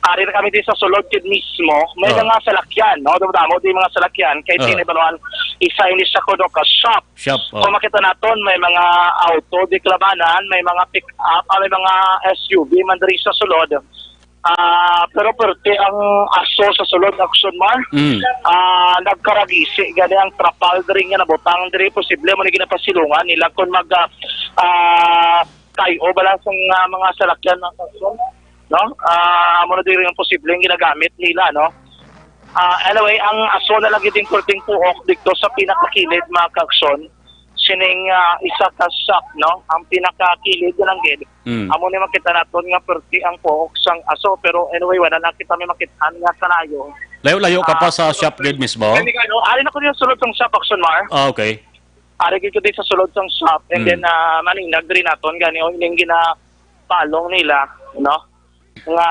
Ari na kami di sa sulod gid mismo. May Oh. mga salakyan, no? Damo-damo di mga salakyan. Kay Oh. tinibanuan, isa ini siya kuno ka shop. Shop, oh. Kung makita naton, may mga auto di kalabanan, may mga pick-up, ah, may mga S U V man diri sa sulod. Ah, pero perte ang aso sa sulod, Aksyon Mar. Mm. Ah, nagkaragisi gani ang trapal diri nga nabutang diri. Posible mo ni ginapasilungan nila kung mag, ah, ah, kayo bala sang, ah, mga salakyan, mga kaksyon, no? Ah, amo na diri ang posibleng ginagamit nila, no? Ah, anyway, ang aso na lang gid ang perting puok dito sa pinakakilid, mga kaksyon. Sining, ah, isa ka shop, no? Ang pinakakilid na lang gid. Mm. Amo ni makita naton nga perti ang puok sang aso, pero anyway, wala na kita may makit-an nga kalayo. Layo-layo ka pa Ah, sa shop gid mismo? Kani ka, no? Ari na ko niya sulod sang shop, Aksyon Mar. Ah, okay. Ari gid ko di sa sulod sang shop, and Mm. then, ah, maninag diri naton gani, o, ining ginabalong nila, no? Nga,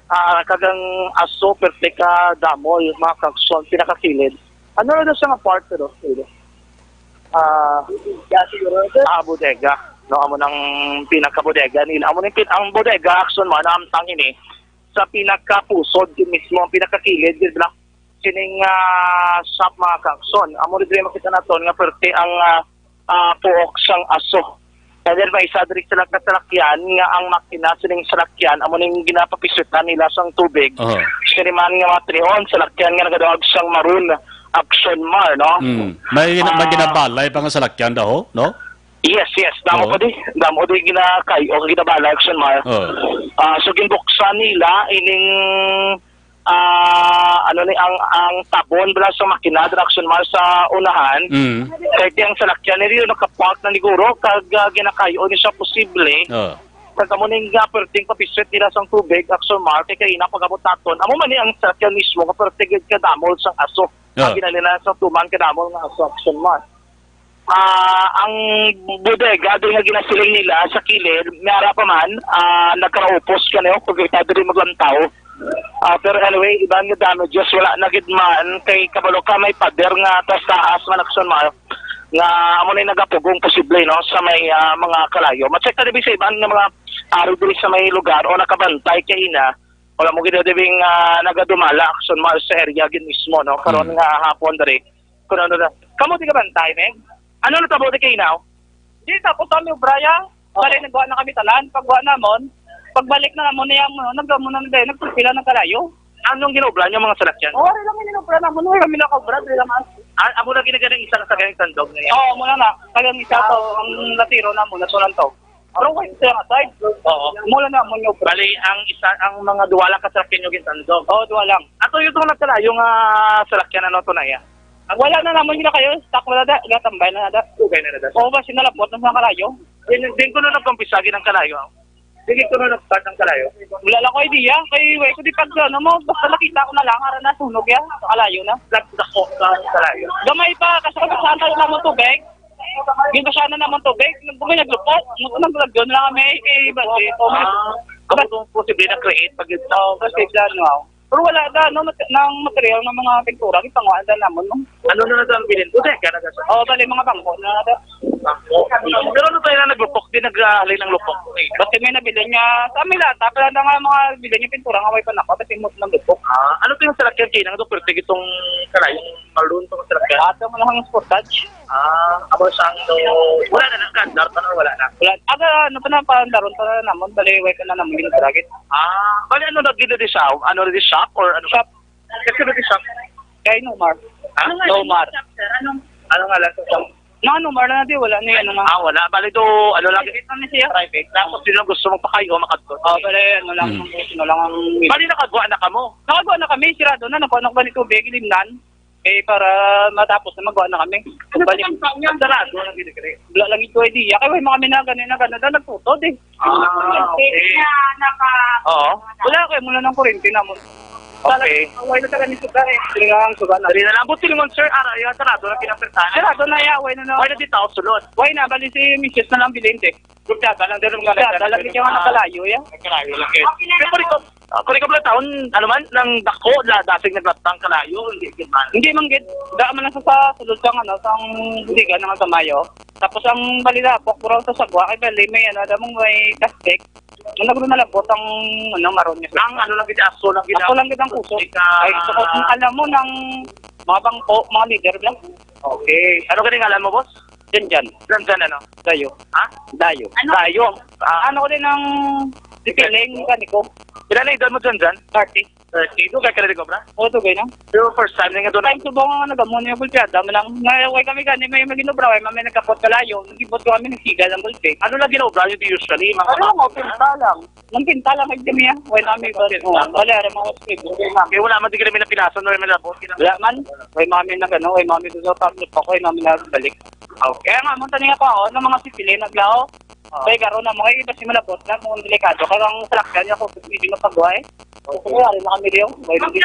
ah, kagang aso, perte ka damol, mga kaksyon, pinakakilid. Ano na daw siya nga part, pero, pero? Ah, ah, bodega. No, amo nang pinaka-bodega nila. Amo nang pin-, ang bodega, Aksyon Mar, naamtang ini sa pinakapusod, yun mismo, ang pinakakilid, yun lang. Sining, ah, shop, mga kaksyon. Amo rin diri makita naton nga perte ang, ah, ah, puok sang aso. And then may isa diri sa nagkasalakyan nga ang makina sining salakyan amo ning ginapapisyotan nila sang tubig. Oho. Sining man nga mga trion, salakyan nga nagadawag sang Maroon, Aksyon Mar, no? Mm. May gina-, may Ah. ginabalay pa nga salakyan daw, no? Yes, yes. Damo Oo. pa di. Damo di ginakay o ginabalay, Aksyon Mar. Oo. Ah, so ginbuksan nila ining, ah, ano ni, ang, ang tabon bala sa makina, Aksyon Mar, sa unahan. Mm. Kay di ang salakyan nila nakapark na niguro, kag, ah, ginakayo ni siya posible. Oo. Kag amo ning, ah, perting papiswit nila sang tubig, Aksyon Mar, kay kaina pag-abot naton. Amo man ni ang salakyan mismo, nga perte gid kadamol sang aso. Oo. Ang ginalina sa tuman kadamol nga aso, Aksyon Mar. Ah, ang bodega diri nga ginasiling nila sa kilid, may ara pa man, ah, nagkaraupos kani, oh, kung kita diri maglantaw. Ah, pero anyway, iban nga damages, wala na gid man, kay kabalo ka may pader nga taas-taas man, Aksyon Mar, nga amo na yung nagapugong posible, no, sa may, ah, mga kalayo. Ma-check na dibi sa iban nga mga ari diri sa may lugar o nakabantay kaina, wala mo gid dibing, ah, nagadumala, Aksyon Mar, sa area gid mismo, no, karon Mm. nga hapon diri. Kung ano na. Kamo di ka bantay, men? Ano na tabo di kayo now? Di, tapos kami, Brian. Bali, nagwa na kami tanan. Pagwa namon, pagbalik na namon niya mo, nagdamo na nagdaya, nagpila ng kalayo. Anong ginobra niyo, mga salakyan? Oh, wala lang yung ginobra namon. Wala kami nakobra, wala lang. Ah, amo na ginagaling isa ka sa ganyang sandog na yan? Oo, muna na. Kagang isa to, ang natiro namon, natunan to. Pero wait, sa mga side. Oo. Mula namon yung obra. Bali, ang isa, ang mga duwa lang ka salakyan yung ginsandog? Oo, duwa lang. Ato yung itong nagkalayo nga salakyan, ano to na yan? Wala na namon gina kayo, stock wala da, gatambay na da. Dugay na na da. Oo, ba, sinalapot na sa kalayo. Din, din ko na nagkumpisagi ng kalayo. Sige ko na nagstart ng kalayo. Wala lang ko idea, kay wala ko di pag ano mo, basta nakita ko na lang, ara na, sunog ya, kalayo na. Dak-, dako sa kalayo. Gamay pa, kasi kung saan tayo namon tubig, yung saan na namon tubig, nung kami naglupok, nung nagulagyo na lang kami, kay basi, o may Ah, kamu itong posible na create pag Oo, kasi dyan, wow. Pero wala na, ano, mat-, ng material ng mga pintura, ginpanguhaan na namon, no? Ano na na ang bilin? Bodega na sa Oh, bali, mga bangko na na. Bangko. Pero ano tayo na naglupok? Di naghalin ng lupok. Basta may nabilin niya, sa amin lahat, ah, pero na nga mga bilin niya pintura nga may panako, kasi mo ng lupok. Ah, ano to yung salakyan kayo? Nang doktor, tigitong kalayong maroon to salakyan? Ah, ito mo lang ang sportage. Ah, amo sang do, wala na, nagkandar pa na, wala na? Wala. Aga, ano pa na, pandaron pa na namon, bali, way pa na namon, ginagagit. Ah, bali, ano na gid di shop? Ano di shop or ano? Shop. Kasi di shop. Kay Nomar. Ha? Ano nga Nomar. Shop, sir? Anong Ano nga lang sa shop? Mga Nomar na di, wala na yan, ano. Ah, wala. Bali do, ano lang. Private kami siya. Private. Tapos sino gusto magpakayo, makadto. Oh, bali, ano lang, Mm. kung sino lang ang Bali, nakagwa na kamo? Nakagwa na kami, sirado na, nagkuha na ko ba ni tubig, ilimnan? Eh, para matapos na magawa na kami. Ano ba Balik. Ang pangyan? Sarado ang ginigre. Wala lang ito idea. Kaya may mga minagano na gano'n na nagtutod eh. Ah, okay. Oo. Wala kayo muna ng kuryente namon. Okay. Wala na taga ni suga eh. Sila ang suga na. Dali na lang. Buti naman, sir. Ara, yung sarado na pinapertahan. Sarado na, ya, wala na. Wala na dito ako sulod. Wala na, bali si misis na lang bilhin, eh. Gupyada lang, dali lang. Gupyada lang, di ka nga nakalayo, ya. Nakalayo lang, eh. Pero kung ikaw, ah, kung ikaw pala taon, ano man, nang dako, la, dasig naglatang kalayo, hindi, hindi man. Hindi man gid. Da man lang sa, sa sulod sang, ano, sang budiga, nang sa Mayo. Tapos ang balila, pokpuraw sa sagwa, kay bali, may, ano, damong may plastic. Ang nagro na labot ang, ano, maron niya. Ang ano lang gid, aso lang gid. Aso lang gid ang kuso. Ay, gusto ko, alam mo, ng mga bangko, mga leader lang. Okay. Ano gani ngalan mo, boss? Jan Jan. Jan Jan ano? Dayo. Ha? Dayo. Ano? Dayo. Ah, ano ko din ang sipiling ka, Nico? Pila na edad mo, Jan Jan? Thirty. Thirty. Dugay ka na din, Cobra? Oo, dugay na. Pero first time na nga doon. Time subong nga nagamo niya, gulpiyada mo lang. Nga, way kami gani, may maginobra, way, may nagkapot kalayo. Nagibot ko kami, nagsigal ang gulpi. Ano lang ginaobra niyo usually? Mga ano lang, open pa lang. Nang pinta lang kay kami, ah. Wala nami ba? Wala, wala, mga hospital. Kaya wala man, di ka namin napilasan, wala namin labot. Wala man. Way mami na gano, way mami doon sa public pa ko, way mami na balik. Okay. Kaya nga, munta niya pa, oh, ng mga sipili, naglao. Oh. Kaya garo na mo, kaya iba si malabot na, kung delikado, kaya ang salakyan niya, kung hindi mapagway. Okay. Kaya rin na kami diyo. Way mami.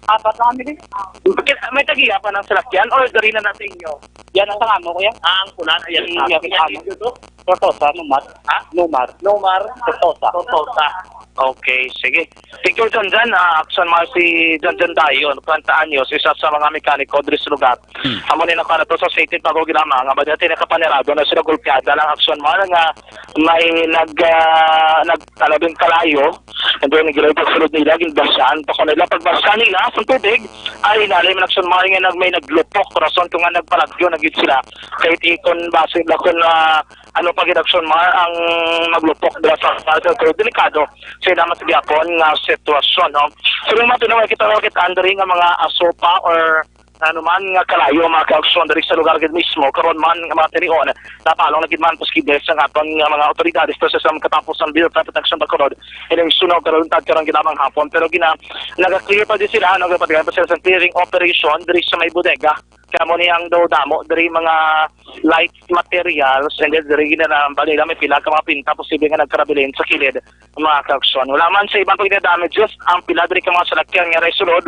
Apat na kami din. May tagiya pa ng salakyan or dari na nasa inyo? Yan ang tangamo, kuya. Ah, ang pula na yan. Mm, yan ang tangamo. Tortosa, Nomar. Ha? Nomar. Nomar? Tortosa. Tortosa. Okay, sige. Thank you, John John. Ah, Action Mar si John John Dayon, treinta anyos, isa sa mga mekaniko diri sa lugar. Hmm. Amo ni nakuha na to sa City Pagod Ginama, nga ba dati nakapanirado na sila gulpiyada lang Action Mar nga may nag, ah, nagtalabing kalayo. And then, nagilay pagsulod nila, ginbasyan. Pag nila pagbasyan nila sa tubig, ay nalay man Action Mar nga nag-, may naglupok. Rason kung nga nagpalagyo na gid sila. Kay ti kon base ba kung, ah, ano pa gid Action Mar ang maglupok dira sa, sa, sa delikado sa ila man sa gihapon nga sitwasyon, no? So, yung mga tinuwa, kita, kita, Andre, nga mga asopa or ano man nga kalayo, mga ka-aksyon diri sa lugar gid mismo, karon man nga mga tinion, napalong na gid man posible sa aton nga mga awtoridad, especially sa katapos ang Bureau of Fire Protection Bacolod, ining sunog karon, tag karon gid lamang hapon, pero gina, naga-clear pa di sila, nagapatigan pa sila sa clearing operation diri sa may bodega. Kaya mo ni ang daw damo diri mga light materials, and then diri gina na, bali na may pila ka mga pinta posible nga nagkarabilin sa kilid, mga ka-aksyon. Wala man sa iban pa gina damages ang pila diri ka mga salakyan nga sulod.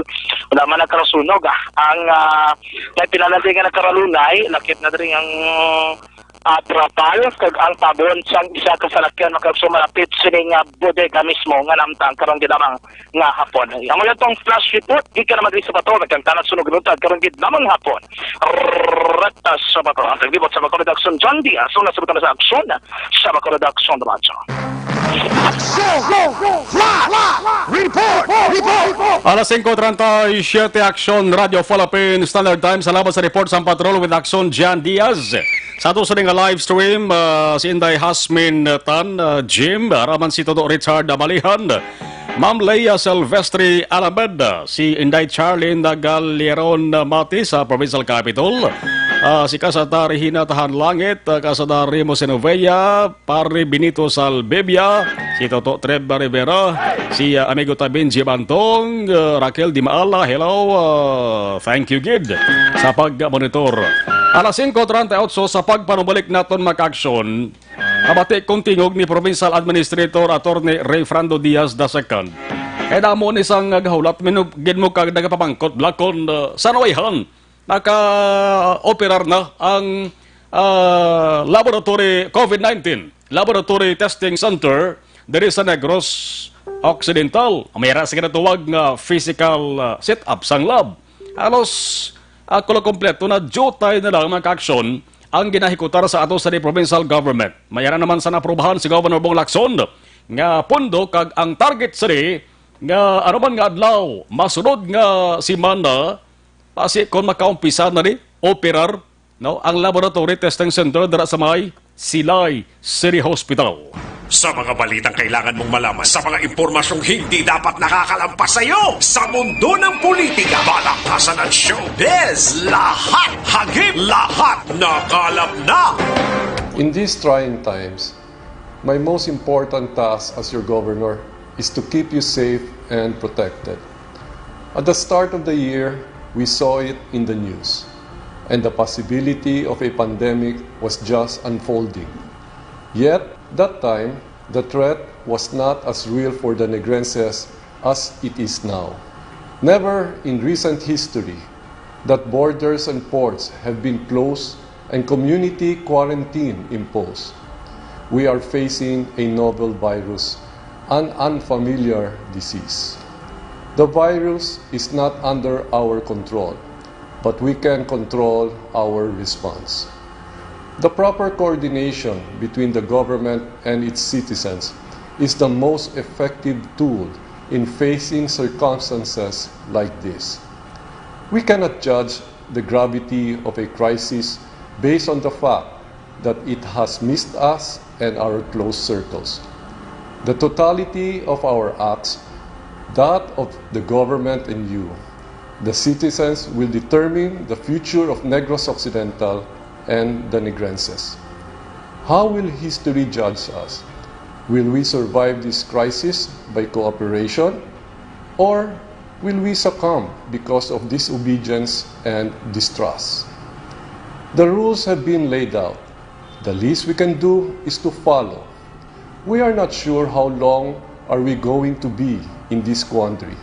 Wala man nagkarasunog, ah. Ang, ah, may pila na diri nga nagkaralunay, lakip na diri ang, ah, trapal kag ang tabon sang isa ka salakyan, mga ka-aksyon, malapit sini nga bodega mismo nga namtang karon gid lamang nga hapon. Amo lang tong flash report gikan naman diri sa Bato, nagkantana sunog runtag karon gid lamang hapon. Rata sa Bato, ang naglibot sa Bato Redaksyon, John Diaz, una sa Bato sa Aksyon, sa Bato Redaksyon, Radyo. Aksyon! Flash! Report! Report! Alas singko treinta y siete, Aksyon, Radyo Philippine Standard Time. Salamat sa report sa patrol with Aksyon, John Diaz. Sa ato sa nga live stream, ah, si Inday Hasmin Tan, ah, Jim, araman si Toto Richard Abalihan, Ma'am Leia Silvestre Alabed, si Inday Charlene Galeron Mati sa Provincial Capitol, ah, si Kasatari Hina Tahan Langit, ah, Kasatari Mose Novea, Pare Benito Salbebia, si Toto Treb Rivera, si, ah, Amigo Tabin Jim Antong, ah, Raquel Dimaala, hello, ah, thank you gid sa pag-monitor. Alas singko treinta y ocho sa pagpanubalik naton, mga ka-aksyon, kabati kong tingog ni Provincial Administrator Attorney Ray Frando Diaz the second. Kay damo ni sang nagahulat, minu-, gid mo kag nagapamangkot, Blakon, uh, sa nawayhan, naka-operar na ang, ah, laboratory COVID nineteen, laboratory testing center diri sa Negros Occidental. May ara sa ginatawag nga physical, ah, setup sang lab. Halos, ah, kulang kompleto na, diutay na lang, mga ka-aksyon, ang ginahikutar sa ato sa di provincial government. May ara naman sa naprubahan si Governor Bong Lacson nga pondo, kag ang target sa di nga ano man nga adlaw, masunod nga semana, basi kon makaumpisa na ni operar, no, ang laboratory testing center dira sa may Silay City Hospital. Sa mga balitang kailangan mong malaman, sa mga impormasyong hindi dapat nakakalampas sa iyo, sa mundo ng politika, balaktasan at showbiz, lahat hagip, lahat nakalap na. In these trying times, my most important task as your governor is to keep you safe and protected. At the start of the year, we saw it in the news, and the possibility of a pandemic was just unfolding. Yet, that time, the threat was not as real for the Negrenses as it is now. Never in recent history that borders and ports have been closed and community quarantine imposed. We are facing a novel virus, an unfamiliar disease. The virus is not under our control, but we can control our response. The proper coordination between the government and its citizens is the most effective tool in facing circumstances like this. We cannot judge the gravity of a crisis based on the fact that it has missed us and our close circles. The totality of our acts, that of the government and you, the citizens, will determine the future of Negros Occidental and the Negrenses. How will history judge us? Will we survive this crisis by cooperation, or will we succumb because of disobedience and distrust? The rules have been laid out. The least we can do is to follow. We are not sure how long are we going to be in this quandary,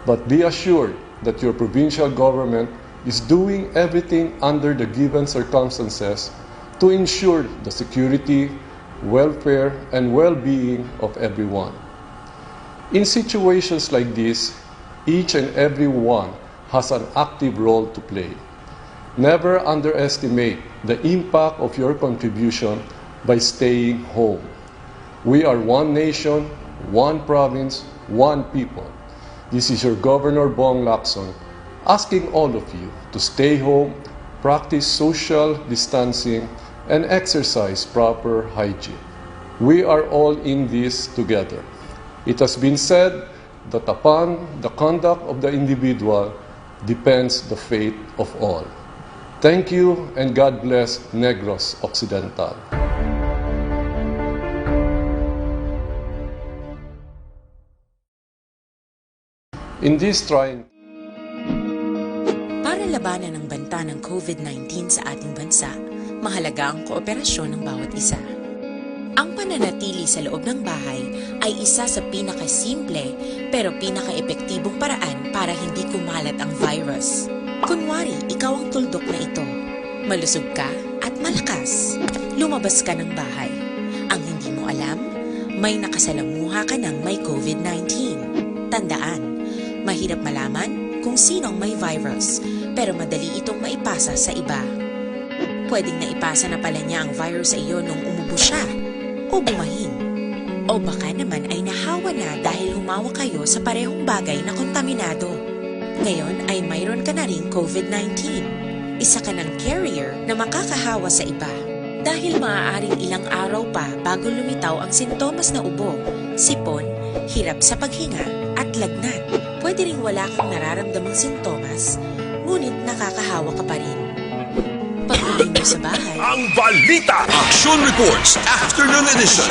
but be assured that your provincial government is doing everything under the given circumstances to ensure the security, welfare, and well-being of everyone. In situations like this, each and every one has an active role to play. Never underestimate the impact of your contribution by staying home. We are one nation, one province, one people. This is your Governor Bong Lacson asking all of you to stay home, practice social distancing, and exercise proper hygiene. We are all in this together. It has been said that upon the conduct of the individual depends the fate of all. Thank you and God bless Negros Occidental. In this trying Para labanan ang banta ng COVID nineteen sa ating bansa, mahalaga ang kooperasyon ng bawat isa. Ang pananatili sa loob ng bahay ay isa sa pinakasimple pero pinakaepektibong paraan para hindi kumalat ang virus. Kunwari, ikaw ang tuldok na ito. Malusog ka at malakas. Lumabas ka ng bahay. Ang hindi mo alam, may nakasalamuha ka ng may COVID nineteen. Tandaan, mahirap malaman kung sino ang may virus, pero madali itong maipasa sa iba. Pwedeng naipasa na pala niya ang virus sa iyo nung umubo siya, o bumahin. O baka naman ay nahawa na dahil humawa kayo sa parehong bagay na kontaminado. Ngayon ay mayroon ka na ring COVID nineteen. Isa ka ng carrier na makakahawa sa iba. Dahil maaaring ilang araw pa bago lumitaw ang sintomas na ubo, sipon, hirap sa paghinga, at lagnat. Pwede ring wala kang nararamdamang sintomas, ngunit nakakahawa ka pa rin. Pag-uwi mo sa bahay, Ang Balita, Action Reports, Afternoon Edition.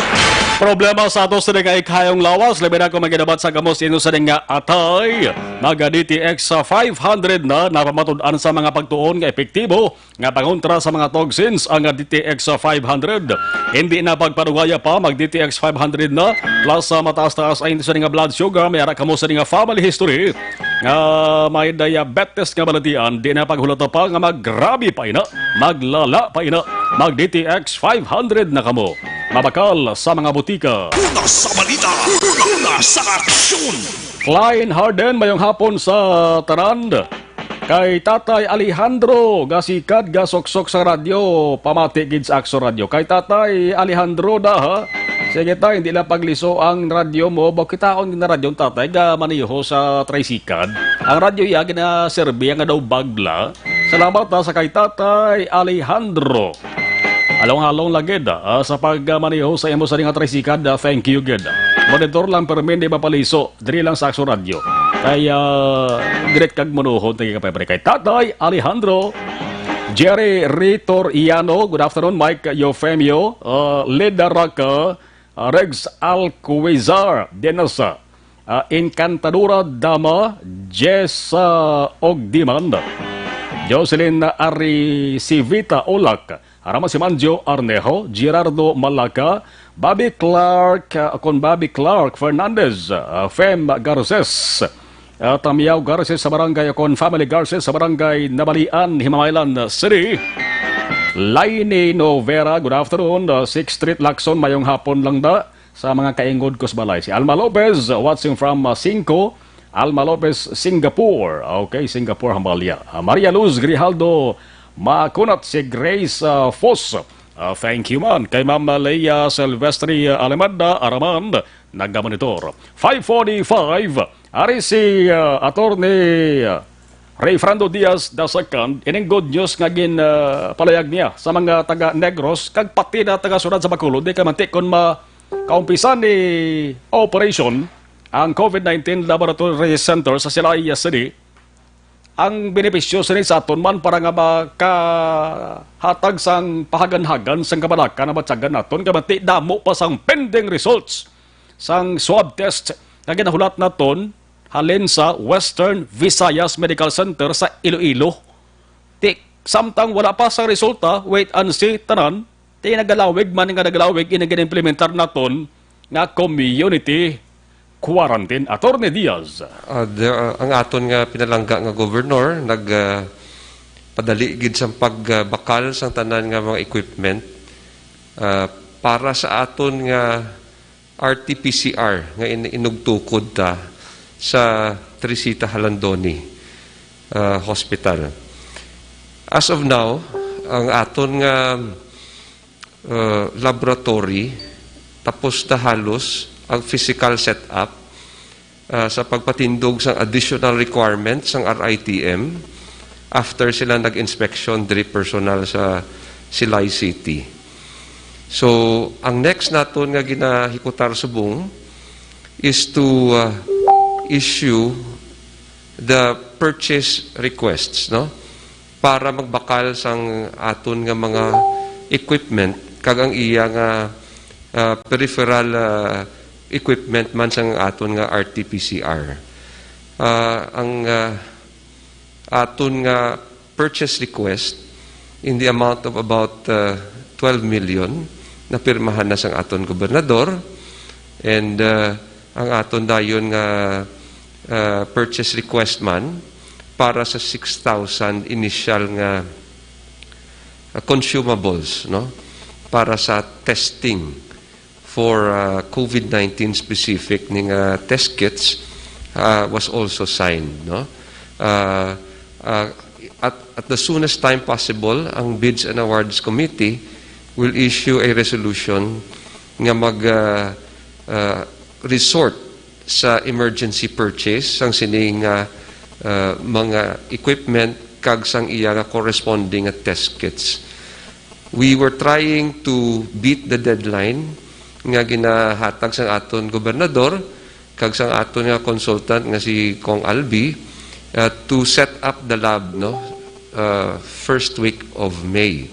Problema sa ato sa nga ikahayong lawas, labi na kung maginabat sa gamos ino sa nga atay. Mga D T X five hundred na napamatud-an sa mga pagtuon nga epektibo nga pangontra sa mga toxins ang D T X five hundred. Hindi na pagpadugaya pa, mag D T X five hundred na. Plus sa mataas-taas ay indi sa nga blood sugar, may ara kamo sa nga family history nga may diabetes nga balatian, di na paghulata pa nga maggrabe pa ina, maglala pa ina. Mag D T X five hundred na kamo. Mabakal sa mga butika. Una sa balita, una sa aksyon. Klein Harden, mayong hapon sa tanan. Kay Tatay Alejandro, gasikad, gasuksok sa radyo, pamati gid sa Akso Radyo. Kay Tatay Alejandro da, ha? Sige, tay, hindi lang pagliso ang radyo mo. Bakitaon din na radyo, tatay, ga maniho sa tricycle. Ang radyo iya, ginaserbi nga daw bagla. Salamat, ha, sa kay Tatay Alejandro. Halong-halong lang gid, ah, sa pagmaniho sa imo sa nga tricycle, ah, thank you gid. Monitor lang, permi, di mapaliso. Diri lang sa Akso Radyo. Kay, ah, direct kag manuhon, tagi ka, pare, kay Tatay Alejandro, Jerry Ritoriano, good afternoon, Mike Eufemio, ah, Leda Raca, ah, Rex Alcuizar, Dennis, ah, Encantadora Dama, Jess, ah, Ogdiman, Jocelyn Aricivita Olak, Arama si Manjo Arnejo, Gerardo Malaca, Bobby Clark, uh, kon Bobby Clark Fernandez, uh, Fem Garces, uh, Tamiao Garces sa barangay, kon Family Garces sa barangay Nabalian, Himamaylan City. Laini Novera, good afternoon. Uh, Sixth Street, Lacson, mayong hapon lang da sa mga kaingod ko sa balay. Si Alma Lopez, uh, watching from, uh, Cinco. Alma Lopez, Singapore. Okay, Singapore, Hambalya. Uh, Maria Luz Grijaldo, makunat si Grace, uh, Foss. Uh, thank you, man. Kay Ma'am Leia Silvestre, uh, Alemanda Araman, nagamonitor. Five forty-five, ari si, uh, Attorney, uh, Rayfrando Diaz the second, ining good news nga gin, uh, palayag niya sa mga taga Negros, kag pati na taga siyudad sa Bacolod, di kay manti kon ma-, kaumpisan ni operation ang COVID nineteen Laboratory Center sa Silay City. Ang benepisyo sini sa aton man para nga makahatag sang pahaganhagan sang kabalaka na matyagan naton, kay manti damo pa sang pending results sang swab test nga ginahulat naton halin sa Western Visayas Medical Center sa Iloilo. Ti, samtang wala pa sang resulta, wait and see tanan, ti nagalawig man nga nagalawig ini gin-implementar naton nga community quarantine. Attorney Diaz. Ah, the, ah, ang aton nga pinalangga nga governor nag, ah, padali gid sang pagbakal sang tanan nga mga equipment, ah, para sa aton nga R T P C R nga in-, inugtukod ta sa Teresita Jalandoni, ah, Hospital. As of now, ang aton nga, ah, laboratory, tapos na halos ang physical setup, ah, sa pagpatindog sang additional requirements sang R I T M after sila nag-inspection diri personal sa Silay City. So, ang next naton nga ginahikutar subong is to, uh, issue the purchase requests, no? Para magbakal sang aton nga mga equipment kag ang iya nga, uh, peripheral, uh, equipment man sang aton nga R T P C R. Uh, ang, uh, aton nga purchase request in the amount of about, uh, twelve million na pirmahan na sang aton gobernador, and, uh, ang aton dayon nga, uh, purchase request man para sa six thousand initial nga, uh, consumables, no, para sa testing for, uh, COVID nineteen specific ni nga test kits, uh, was also signed, no? Uh, uh, at, at the soonest time possible, ang Bids and Awards Committee will issue a resolution nga mag, uh, uh, resort sa emergency purchase sang sining, uh, uh, mga equipment kag sang iya nga corresponding nga test kits. We were trying to beat the deadline nga ginahatag sang aton gobernador kag sang aton nga consultant nga si Cong Albi, uh, to set up the lab, no, uh, first week of May.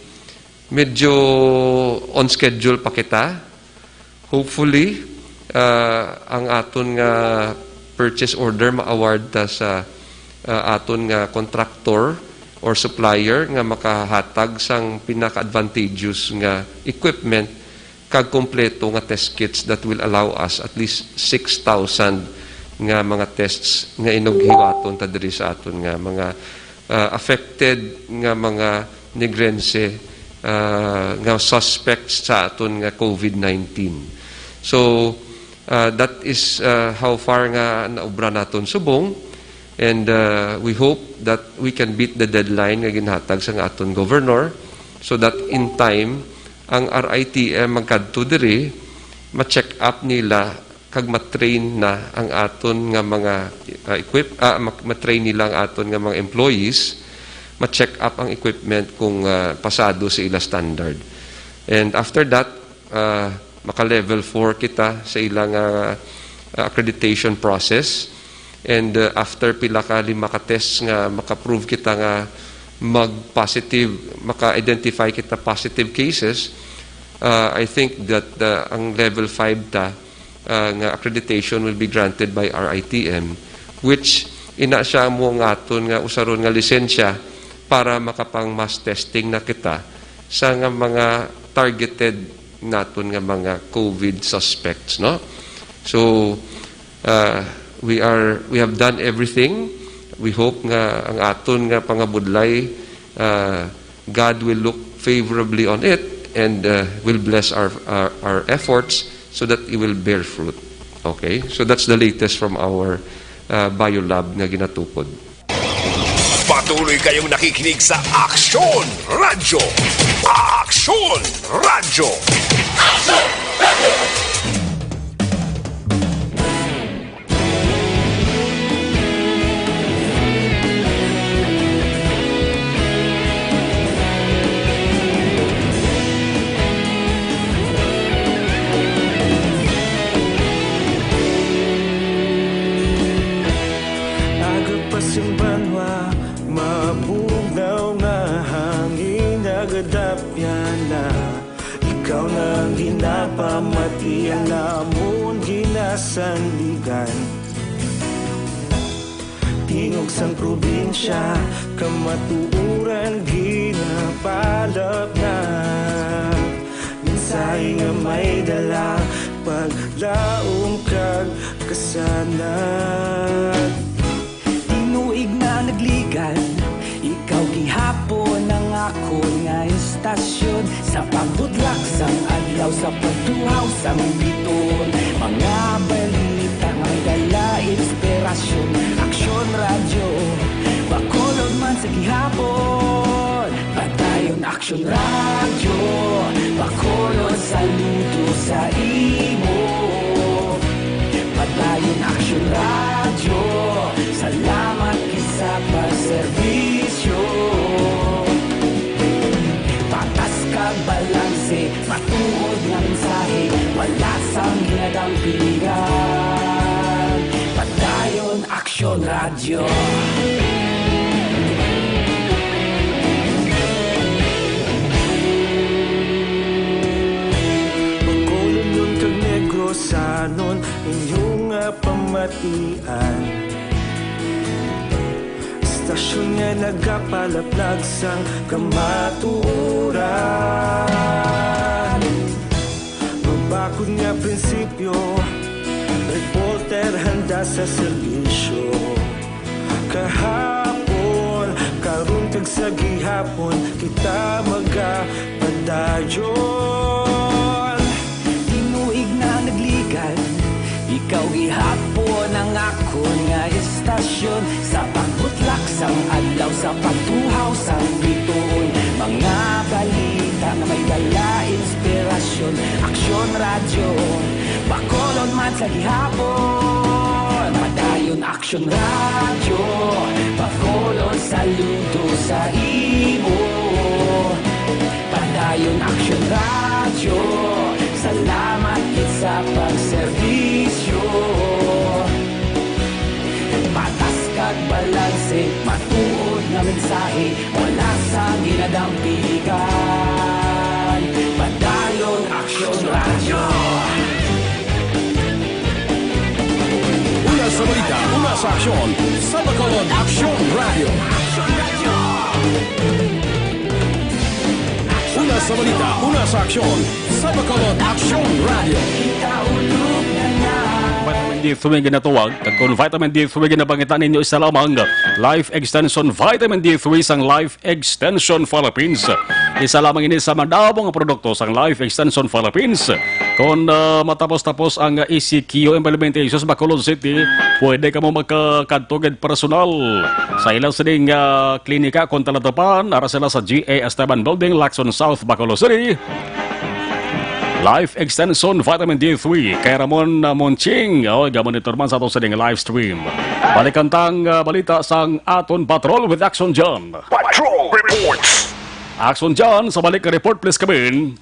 Medyo on schedule pa kita. Hopefully, uh, ang aton nga purchase order ma-award ta sa, uh, aton nga contractor or supplier nga makahatag sang pinaka-advantageous nga equipment kag kompleto nga test kits that will allow us at least six thousand nga mga tests nga inughiwaton ta diri sa aton nga mga, uh, affected nga mga Negrense, uh, nga suspects sa aton nga COVID nineteen. So, uh, that is, uh, how far nga naobra naton subong. And, uh, we hope that we can beat the deadline nga ginhatag sang aton governor, so that in time ang R I T M magkadto diri, ma-check up nila kag ma-train na ang aton nga mga, uh, equip-, ah, ma-, ma-train nila ang aton nga mga employees, ma-check up ang equipment kung, uh, pasado sa ila standard. And after that, uh, maka-level four kita sa ilang, uh, accreditation process. And, uh, after pila ka lima ka tests nga maka-prove kita nga mag-positive, maka-identify kita positive cases, uh, I think that, uh, ang level five ta, uh, nga accreditation will be granted by R I T M, which ina siya mo nga aton nga usaron nga lisensya para makapang mass testing na kita sa nga mga targeted naton nga mga COVID suspects, no? So, uh, we are, we have done everything. We hope nga ang aton nga pangabudlay, uh, God will look favorably on it and, uh, will bless our, our, our efforts so that it will bear fruit. Okay? So that's the latest from our, uh, biolab nga ginatukod. Patuloy kayong nakikinig sa Aksyon Radyo. Aksyon Radyo. Aga pa sing banwa, mabugnaw nga hangin, nagadapyan na. Ikaw na ang ginapamati, ang amon ginasandigan. Tingog sang probinsya, kamatuoran ginapalapnag. Mensahe nga may dala, paglaom kag kasanag. Tinuig na nagligan, ikaw gihapon ang akon nga istasyon. Sa pagbutlak sang adlaw, sa pagtuhaw sang bituon, mga balita nga may dala inspirasyon. Aksyon Radyo, Bacolod man sa gihapon. Padayon Aksyon Radyo, Bacolod, saludo sa imo. Padayon Aksyon Radyo, salamat gid sa pagserbisyo. Patas kag balanse, matuod nga mensahe, wala sang ginadampigan. Padayon Aksyon Radyo. Bacolodnon kag Negrosanon, inyo nga pamatian. Istasyon nga nagapalaplag sang kamatuoran. Mabakod nga prinsipyo, reporter handa sa serbisyo. Kahapon, karon, kag sa gihapon, kita magapadayon. Tinuig na nagligan, ikaw gihapon ang akon nga istasyon. Sa pagbutlak sang adlaw, sa pagtuhaw sang bituon, mga balita nga may dala inspirasyon. Aksyon Radyo, Bacolod man sa gihapon. Padayon Aksyon Radyo, Bacolod, saludo sa imo. Padayon Aksyon Radyo, salamat gid sa pagserbisyo. Patas kag balanse, matuod nga mensahe, wala sang ginadampigan. Padayon Aksyon Radyo. Una sa balita, una sa aksyon, sa Bacolod Aksyon Radyo. Una sa balita, una sa aksyon, sa Bacolod Aksyon Radyo. Vitamin D three nga ginatawag, kag kon vitamin D three nga nabangitan ninyo, isa lamang, Life Extension Vitamin D three sang Life Extension Philippines. Isa lamang ini sa madamo nga produkto sang Life Extension Philippines. Kon, ah, matapos-tapos ang E C Q implementation sa Bacolod City, pwede kamo makakadto gid personal sa ila sining, ah, klinika kon talatapan. Ara sila sa G A Esteban Building, Lacson South, Bacolod City. Life Extension Vitamin D three kay Ramon, ah, Monching. O, gamonitor man sa ato sining live stream. Balikan tang, ah, balita sang aton Patrol with Action John. Patrol Reports. Action John, sa balik nga report, please come in.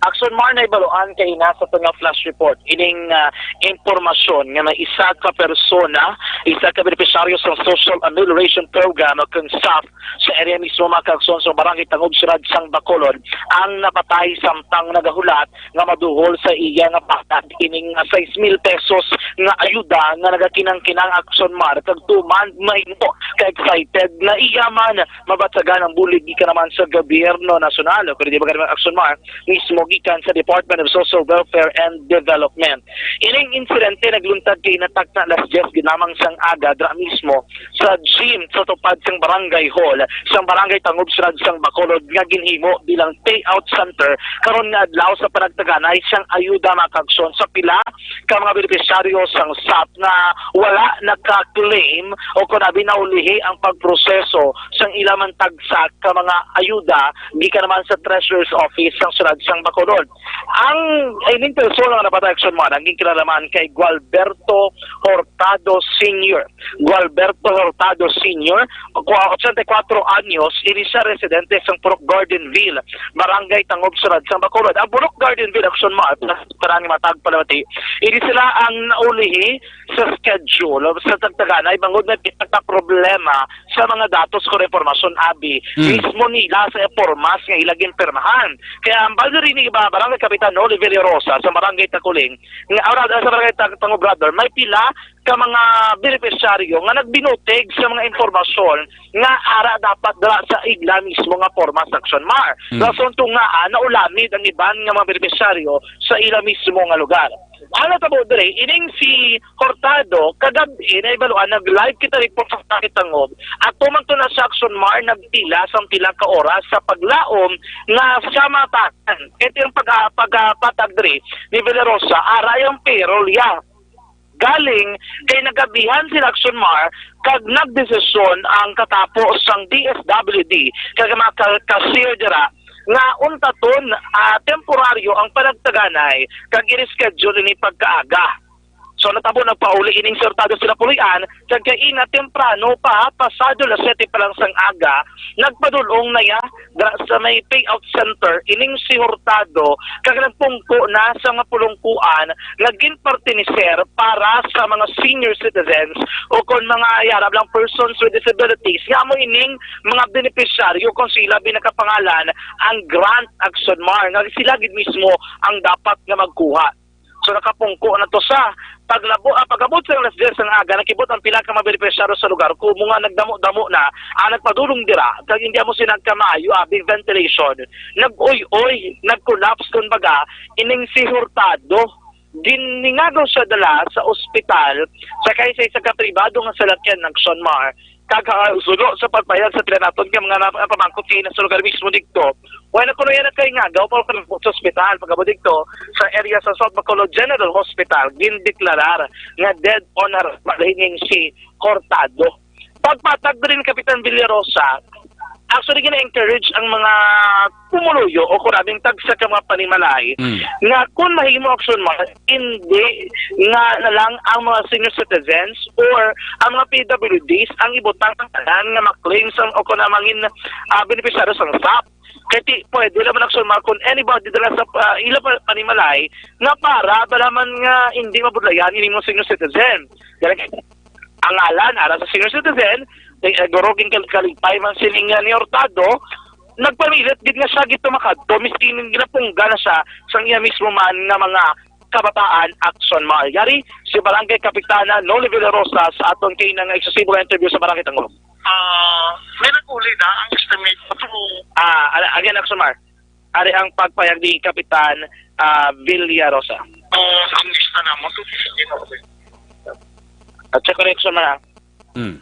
Action Mar, nahibaluan kay nasa to nga flash report ining, ah, impormasyon nga may isa ka persona, isa ka benepisyaryo sa Social Amelioration Program o kang SAF sa area mismo, mga kaaksyon, sa Barangay Tangub, Siyudad sang Bacolod, ang napatay samtang nagahulat nga maduhol sa iya nga bata ining, ah, sais mil pesos nga ayuda nga nagakinangkinang, Action Mar, kag tuman mahimo ka-excited na iya man mabatyagan ang bulig gikan naman sa gobyerno nasyonal. Pero di ba ka naman, Action Mar, mismo gikan sa Department of Social Welfare and Development. Ining insidente nagluntad kay natakna alas diyes ginamang sang aga dira mismo sa gym sa tupad sang Barangay Hall sang Barangay Tangob, Sirad sang Bacolod, nga ginhimo bilang payout center karon nga adlaw sa panagtaganay sang ayuda, mga kaaksyon, sa pila ka mga benepisyaryo sang sap nga wala naka-claim o kon abi naulihi ang pagproseso sang ila man tagsa ka mga ayuda gikan naman sa Treasurer's Office sang Sirad sang Bacolod. Ang ining persona nga napatay, Aksyon Mar, ang ginkilalaman kay Gualberto Hurtado Senior. Gualberto Hurtado Senior, kwa-, ochenta y cuatro anyos, ini siya residente sang Purok Gardenville, Barangay Tangob, Sirad sang Bacolod. Ang Purok Gardenville, Aksyon Mar, para ni matag palamati, ini sila ang naulihi sa schedule sa tagtaganay bangod may pinaka problema sa mga datos o impormasyon, abi, Mm. mismo nila sa formas nga ila ginpirmahan. Kaya ang baldirin ni ba-, Barangay Kapitan Noli Villarosa sa Barangay Takuling, nga, ora, sa Barangay Tag-, Tangob, brother, may pila ka mga benepisyaryo nga nagbinutig sa mga impormasyon nga ara dapat dala sa ila mismo nga forma sa Aksyon Mar. Mm. Rason to nga, ah, naulamid ang iban nga mga benepisyaryo sa ila mismo nga lugar. Ang natabo diri, ining si Hurtado, kagab-i, nahibaluan, nag-live kita report sa Barangay Tangob. Ato man to na sa Aksyon Mar, nagpila sang pila ka oras sa paglaom nga siya matakan. Ito yung pag, ah, pag, ah, patag diri ni Villarosa, ara yung payroll ya. Galing kay nagabihan sila, Aksyon Mar, kag nagdesisyon ang katapo sang D S W D kag mga ka-, cashier dira nga untaton, ah, temporaryo ang panagtaganay kag i-reschedule ini pagkaaga. So, natabo nagpauli ining si Hurtado sila pulian, kag kaina temprano pa, pasado las siyete pa lang sang aga, nagpadulong na ya dira sa may payout center ining si Hurtado, kag nagpungko na sa mga pulungkuan nga ginpartiniser para sa mga senior citizens o kon mga yarab lang persons with disabilities, nga amo ining mga benepisyaryo kon sila binakapangalan ang grant, Aksyon Mar, nga sila gid mismo ang dapat nga magkuha. So, nakapungko na to sa paglabo-, ah, pag-abot sa alas diyes sang aga, nakibot ang pila ka mga benepisyaryo sa lugar, kumo nga nagdamo-damo na ang nagpadulong dira, kag hindi amo sila nagkamaayo, abi, ventilation. Nag-uy-uy, nag-collapse, kumbaga, ining si Hurtado. Giningagaw siya dala sa ospital, sakay sa isa ka pribado nga salakyan, Aksyon Mar, kag, ah, suno sa pagpahayag sa pila naton nga mga nap-, napamangkot kaina sa lugar mismo didto, wala kuno iya nakaingagaw, pero sa ospital, pag-abot didto sa area sa South Bacolod General Hospital, gindeklarar nga dead on arrival ining si Hurtado. Pagpatag diri ni Kapitan Villarosa, actually, gina-encourage ang mga pumuluyo o kurabing tagsa ka mga panimalay Mm. nga kung mahimo, Aksyon Mar, hindi nga na lang ang mga senior citizens or ang mga P W Ds ang ibutang ang tanan nga ma-claim sa, o kung na mangin, ah, benepisyaryo sa sap. Kay ti-, pwede naman, Aksyon Mar, kung anybody dala sa, ah, ila pa, panimalay nga para balaman nga hindi mabudlayan ini mga senior citizen. Dahil ang ngalan, ara sa senior citizen, eh, eh, guro, ginkalipay man sining, ah, ni Hurtado, nagpamilit gid nga siya gid tumakadto, miskin ginapungga na siya sang iya mismo man nga mga kabataan, Aksyon Mar. Yari, si Barangay Kapitana Noli Villarosa sa aton kaina nga eksklusibo nga interview sa Barangay Tangob. Ah, may nag-uli na ang estimate to. Ah, ala-, again, Aksyon Mar. Ari ang pagpayag ni Kapitan, ah, Villarosa. Oh, ang lista na mo to. At sa correction man, ah. Hmm.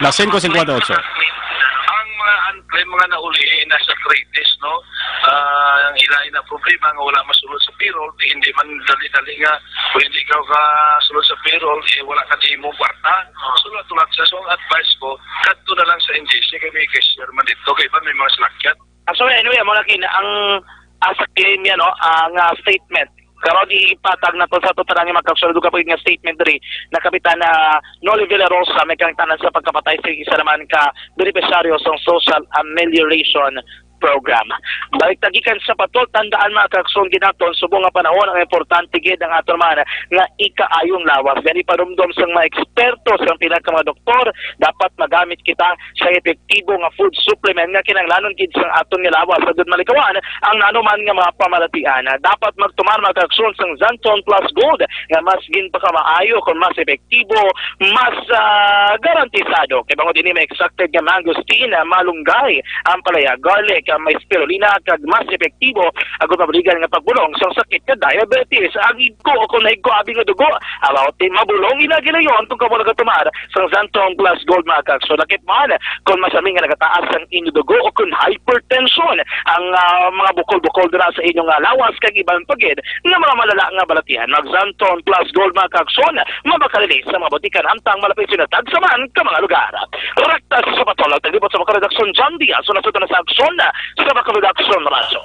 Las singko cincuenta y ocho. Ang mga unclaimed, mga naulihi na sa Trades, no? Ah, ang ilain na problema nga wala masulod sa payroll, di, hindi man dali-dali nga, kung hindi ka kasulod sa payroll, eh, wala ka di mo kwarta. So, tulad-tulad sa, so, ang advice ko, kadto na lang sa N G C, kay may cashier man dito, kay ba may mga salakyan. Ah, so, anyway, amo na kina ang, ah, sa claim yan, no? Ah, nga statement. Karon, ipatag na to sa to tanan nga magkaksunod ka pa nga statement diri na Kapitan, ah, Noli Villarosa, may kangtanan sa pagkapatay sa isa naman ka benepisyaryo sa Social Amelioration Program. Balik ta gikan sa patol, tandaan, mga kaksong ginaton, subong nga panahon ang importante gid ang aton man nga ikaayong lawas. Gani, panumdom sang mga eksperto, sang pila ka mga doktor, dapat magamit kita sa epektibo nga food supplement nga kinahanglanon gid sang aton nga lawas. Agud malikawan ang nanuman nga mga pamalatian, dapat magtumar, mga kaksong, sang Xanthone Plus Gold nga mas ginpakamaayo kung mas epektibo, mas, ah, garantisado. Kay bangod ini may extracted nga mangosteen, ah, malunggay, ampalaya, garlic, ah, may spirulina kag mas epektibo agud mabuligan nga pagbulong sang sakit nga diabetes. Ang higko o kon nahigko abi nga dugo, about it, mabulong ina gilayon kon kamo nagatumar sang Xanthone Plus Gold, mga kaagsoon. Lakip man kon masami nga nagataas ang inyo dugo o kon hypertension, ang, ah, mga bukol-bukol dira sa inyong, ah, lawas kag iban pa gid nga mga malala nga balatian. Mag Xanthone Plus Gold, mga kaagsoon, mabakalili sa mga botika nga hamtang malapit sa inyo, tagsa man ka mga lugar. Rekta sa Sapatol, nagtagdibot sa mga redaksyon, John Diaz, una sa sa aksyon sa Bacolod Aksyon Radyo.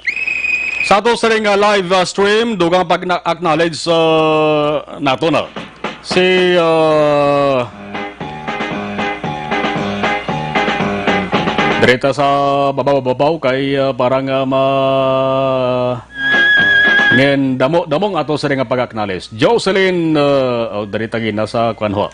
Sa ato sining, ah, live, ah, stream, dugang pag-acknowledge, ah, nato na si, ah, diri ta sa babaw-babaw kay, ah, parang, ah, ma-, ngen damo, damo nga ato sini nga pag-acknowledge. Jocelyn, ah, oh, diri ta gina sa kwan, ho.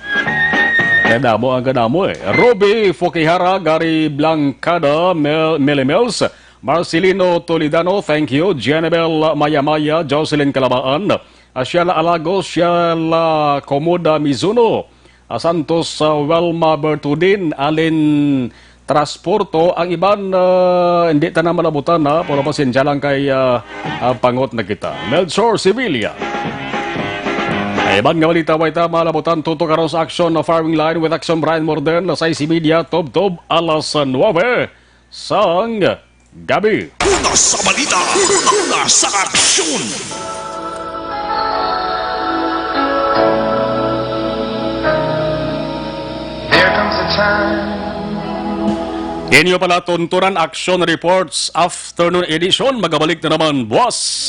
Kadamo ang kadamo, eh. Ruby Fukihara, Gary Blancada, Mel-, Melly Mills, Marcelino Toledano, thank you. Jenebel Mayamaya, Jocelyn Calabaan, ah, Sheila Alago, Sheila Komoda Mizuno, ah, Santos, ah, Welma Bertudin, Alin Transporto, ang iban, ah, hindi ta na malabutan, ha, pero pasensya lang kay, ah, ah, pangot na kita. Melchor Sevilla. Ay, iban nga balita, way ta malabutan, tutok karon sa aksyon na firing line with action Brian Morden, na sa I C Media, tubtob alas nuebe sang gabi. Una sa balita, una sa aksyon. There comes a time. Inyo pala tuntunan, Action Reports Afternoon Edition. Magabalik na naman buwas.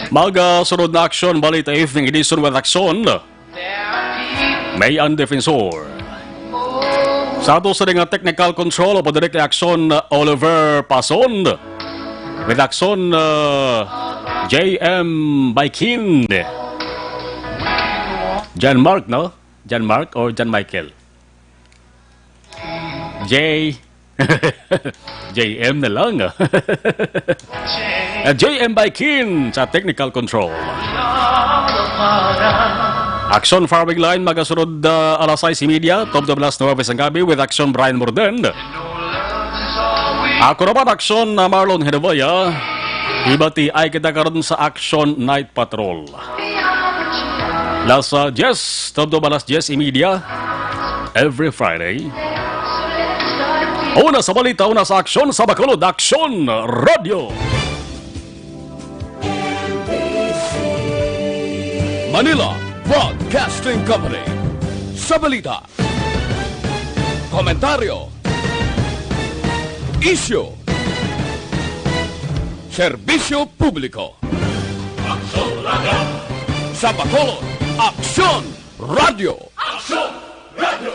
Magasunod na Action Balita Evening Edition with Action May ang Defensor. Sa ato sa nga technical control, o direct reaction, Oliver Pason. Redaksyon, uh, J M Baikin. John Mark, no? John Mark or John Michael? J. J M na lang. Uh, J M Baikin sa technical control. Action Firing Line, magasunod, uh, alas sais y media, tubtob alas nuebe sang gabi with Action Brian Morden. Ako naman, Action, uh, Marlon Hedevaya. Ibati ay kita karon sa Action Night Patrol. Alas, uh, diyes, tubtob alas diyes y media, every Friday. Una sa balita, una sa aksyon, sa Bacolod, Aksyon Radio. Manila Broadcasting Company. Sa balita, komentaryo, isyu, serbisyo publiko. Aksyon Radio. Sa Bacolod, Aksyon Radio. Aksyon Radio.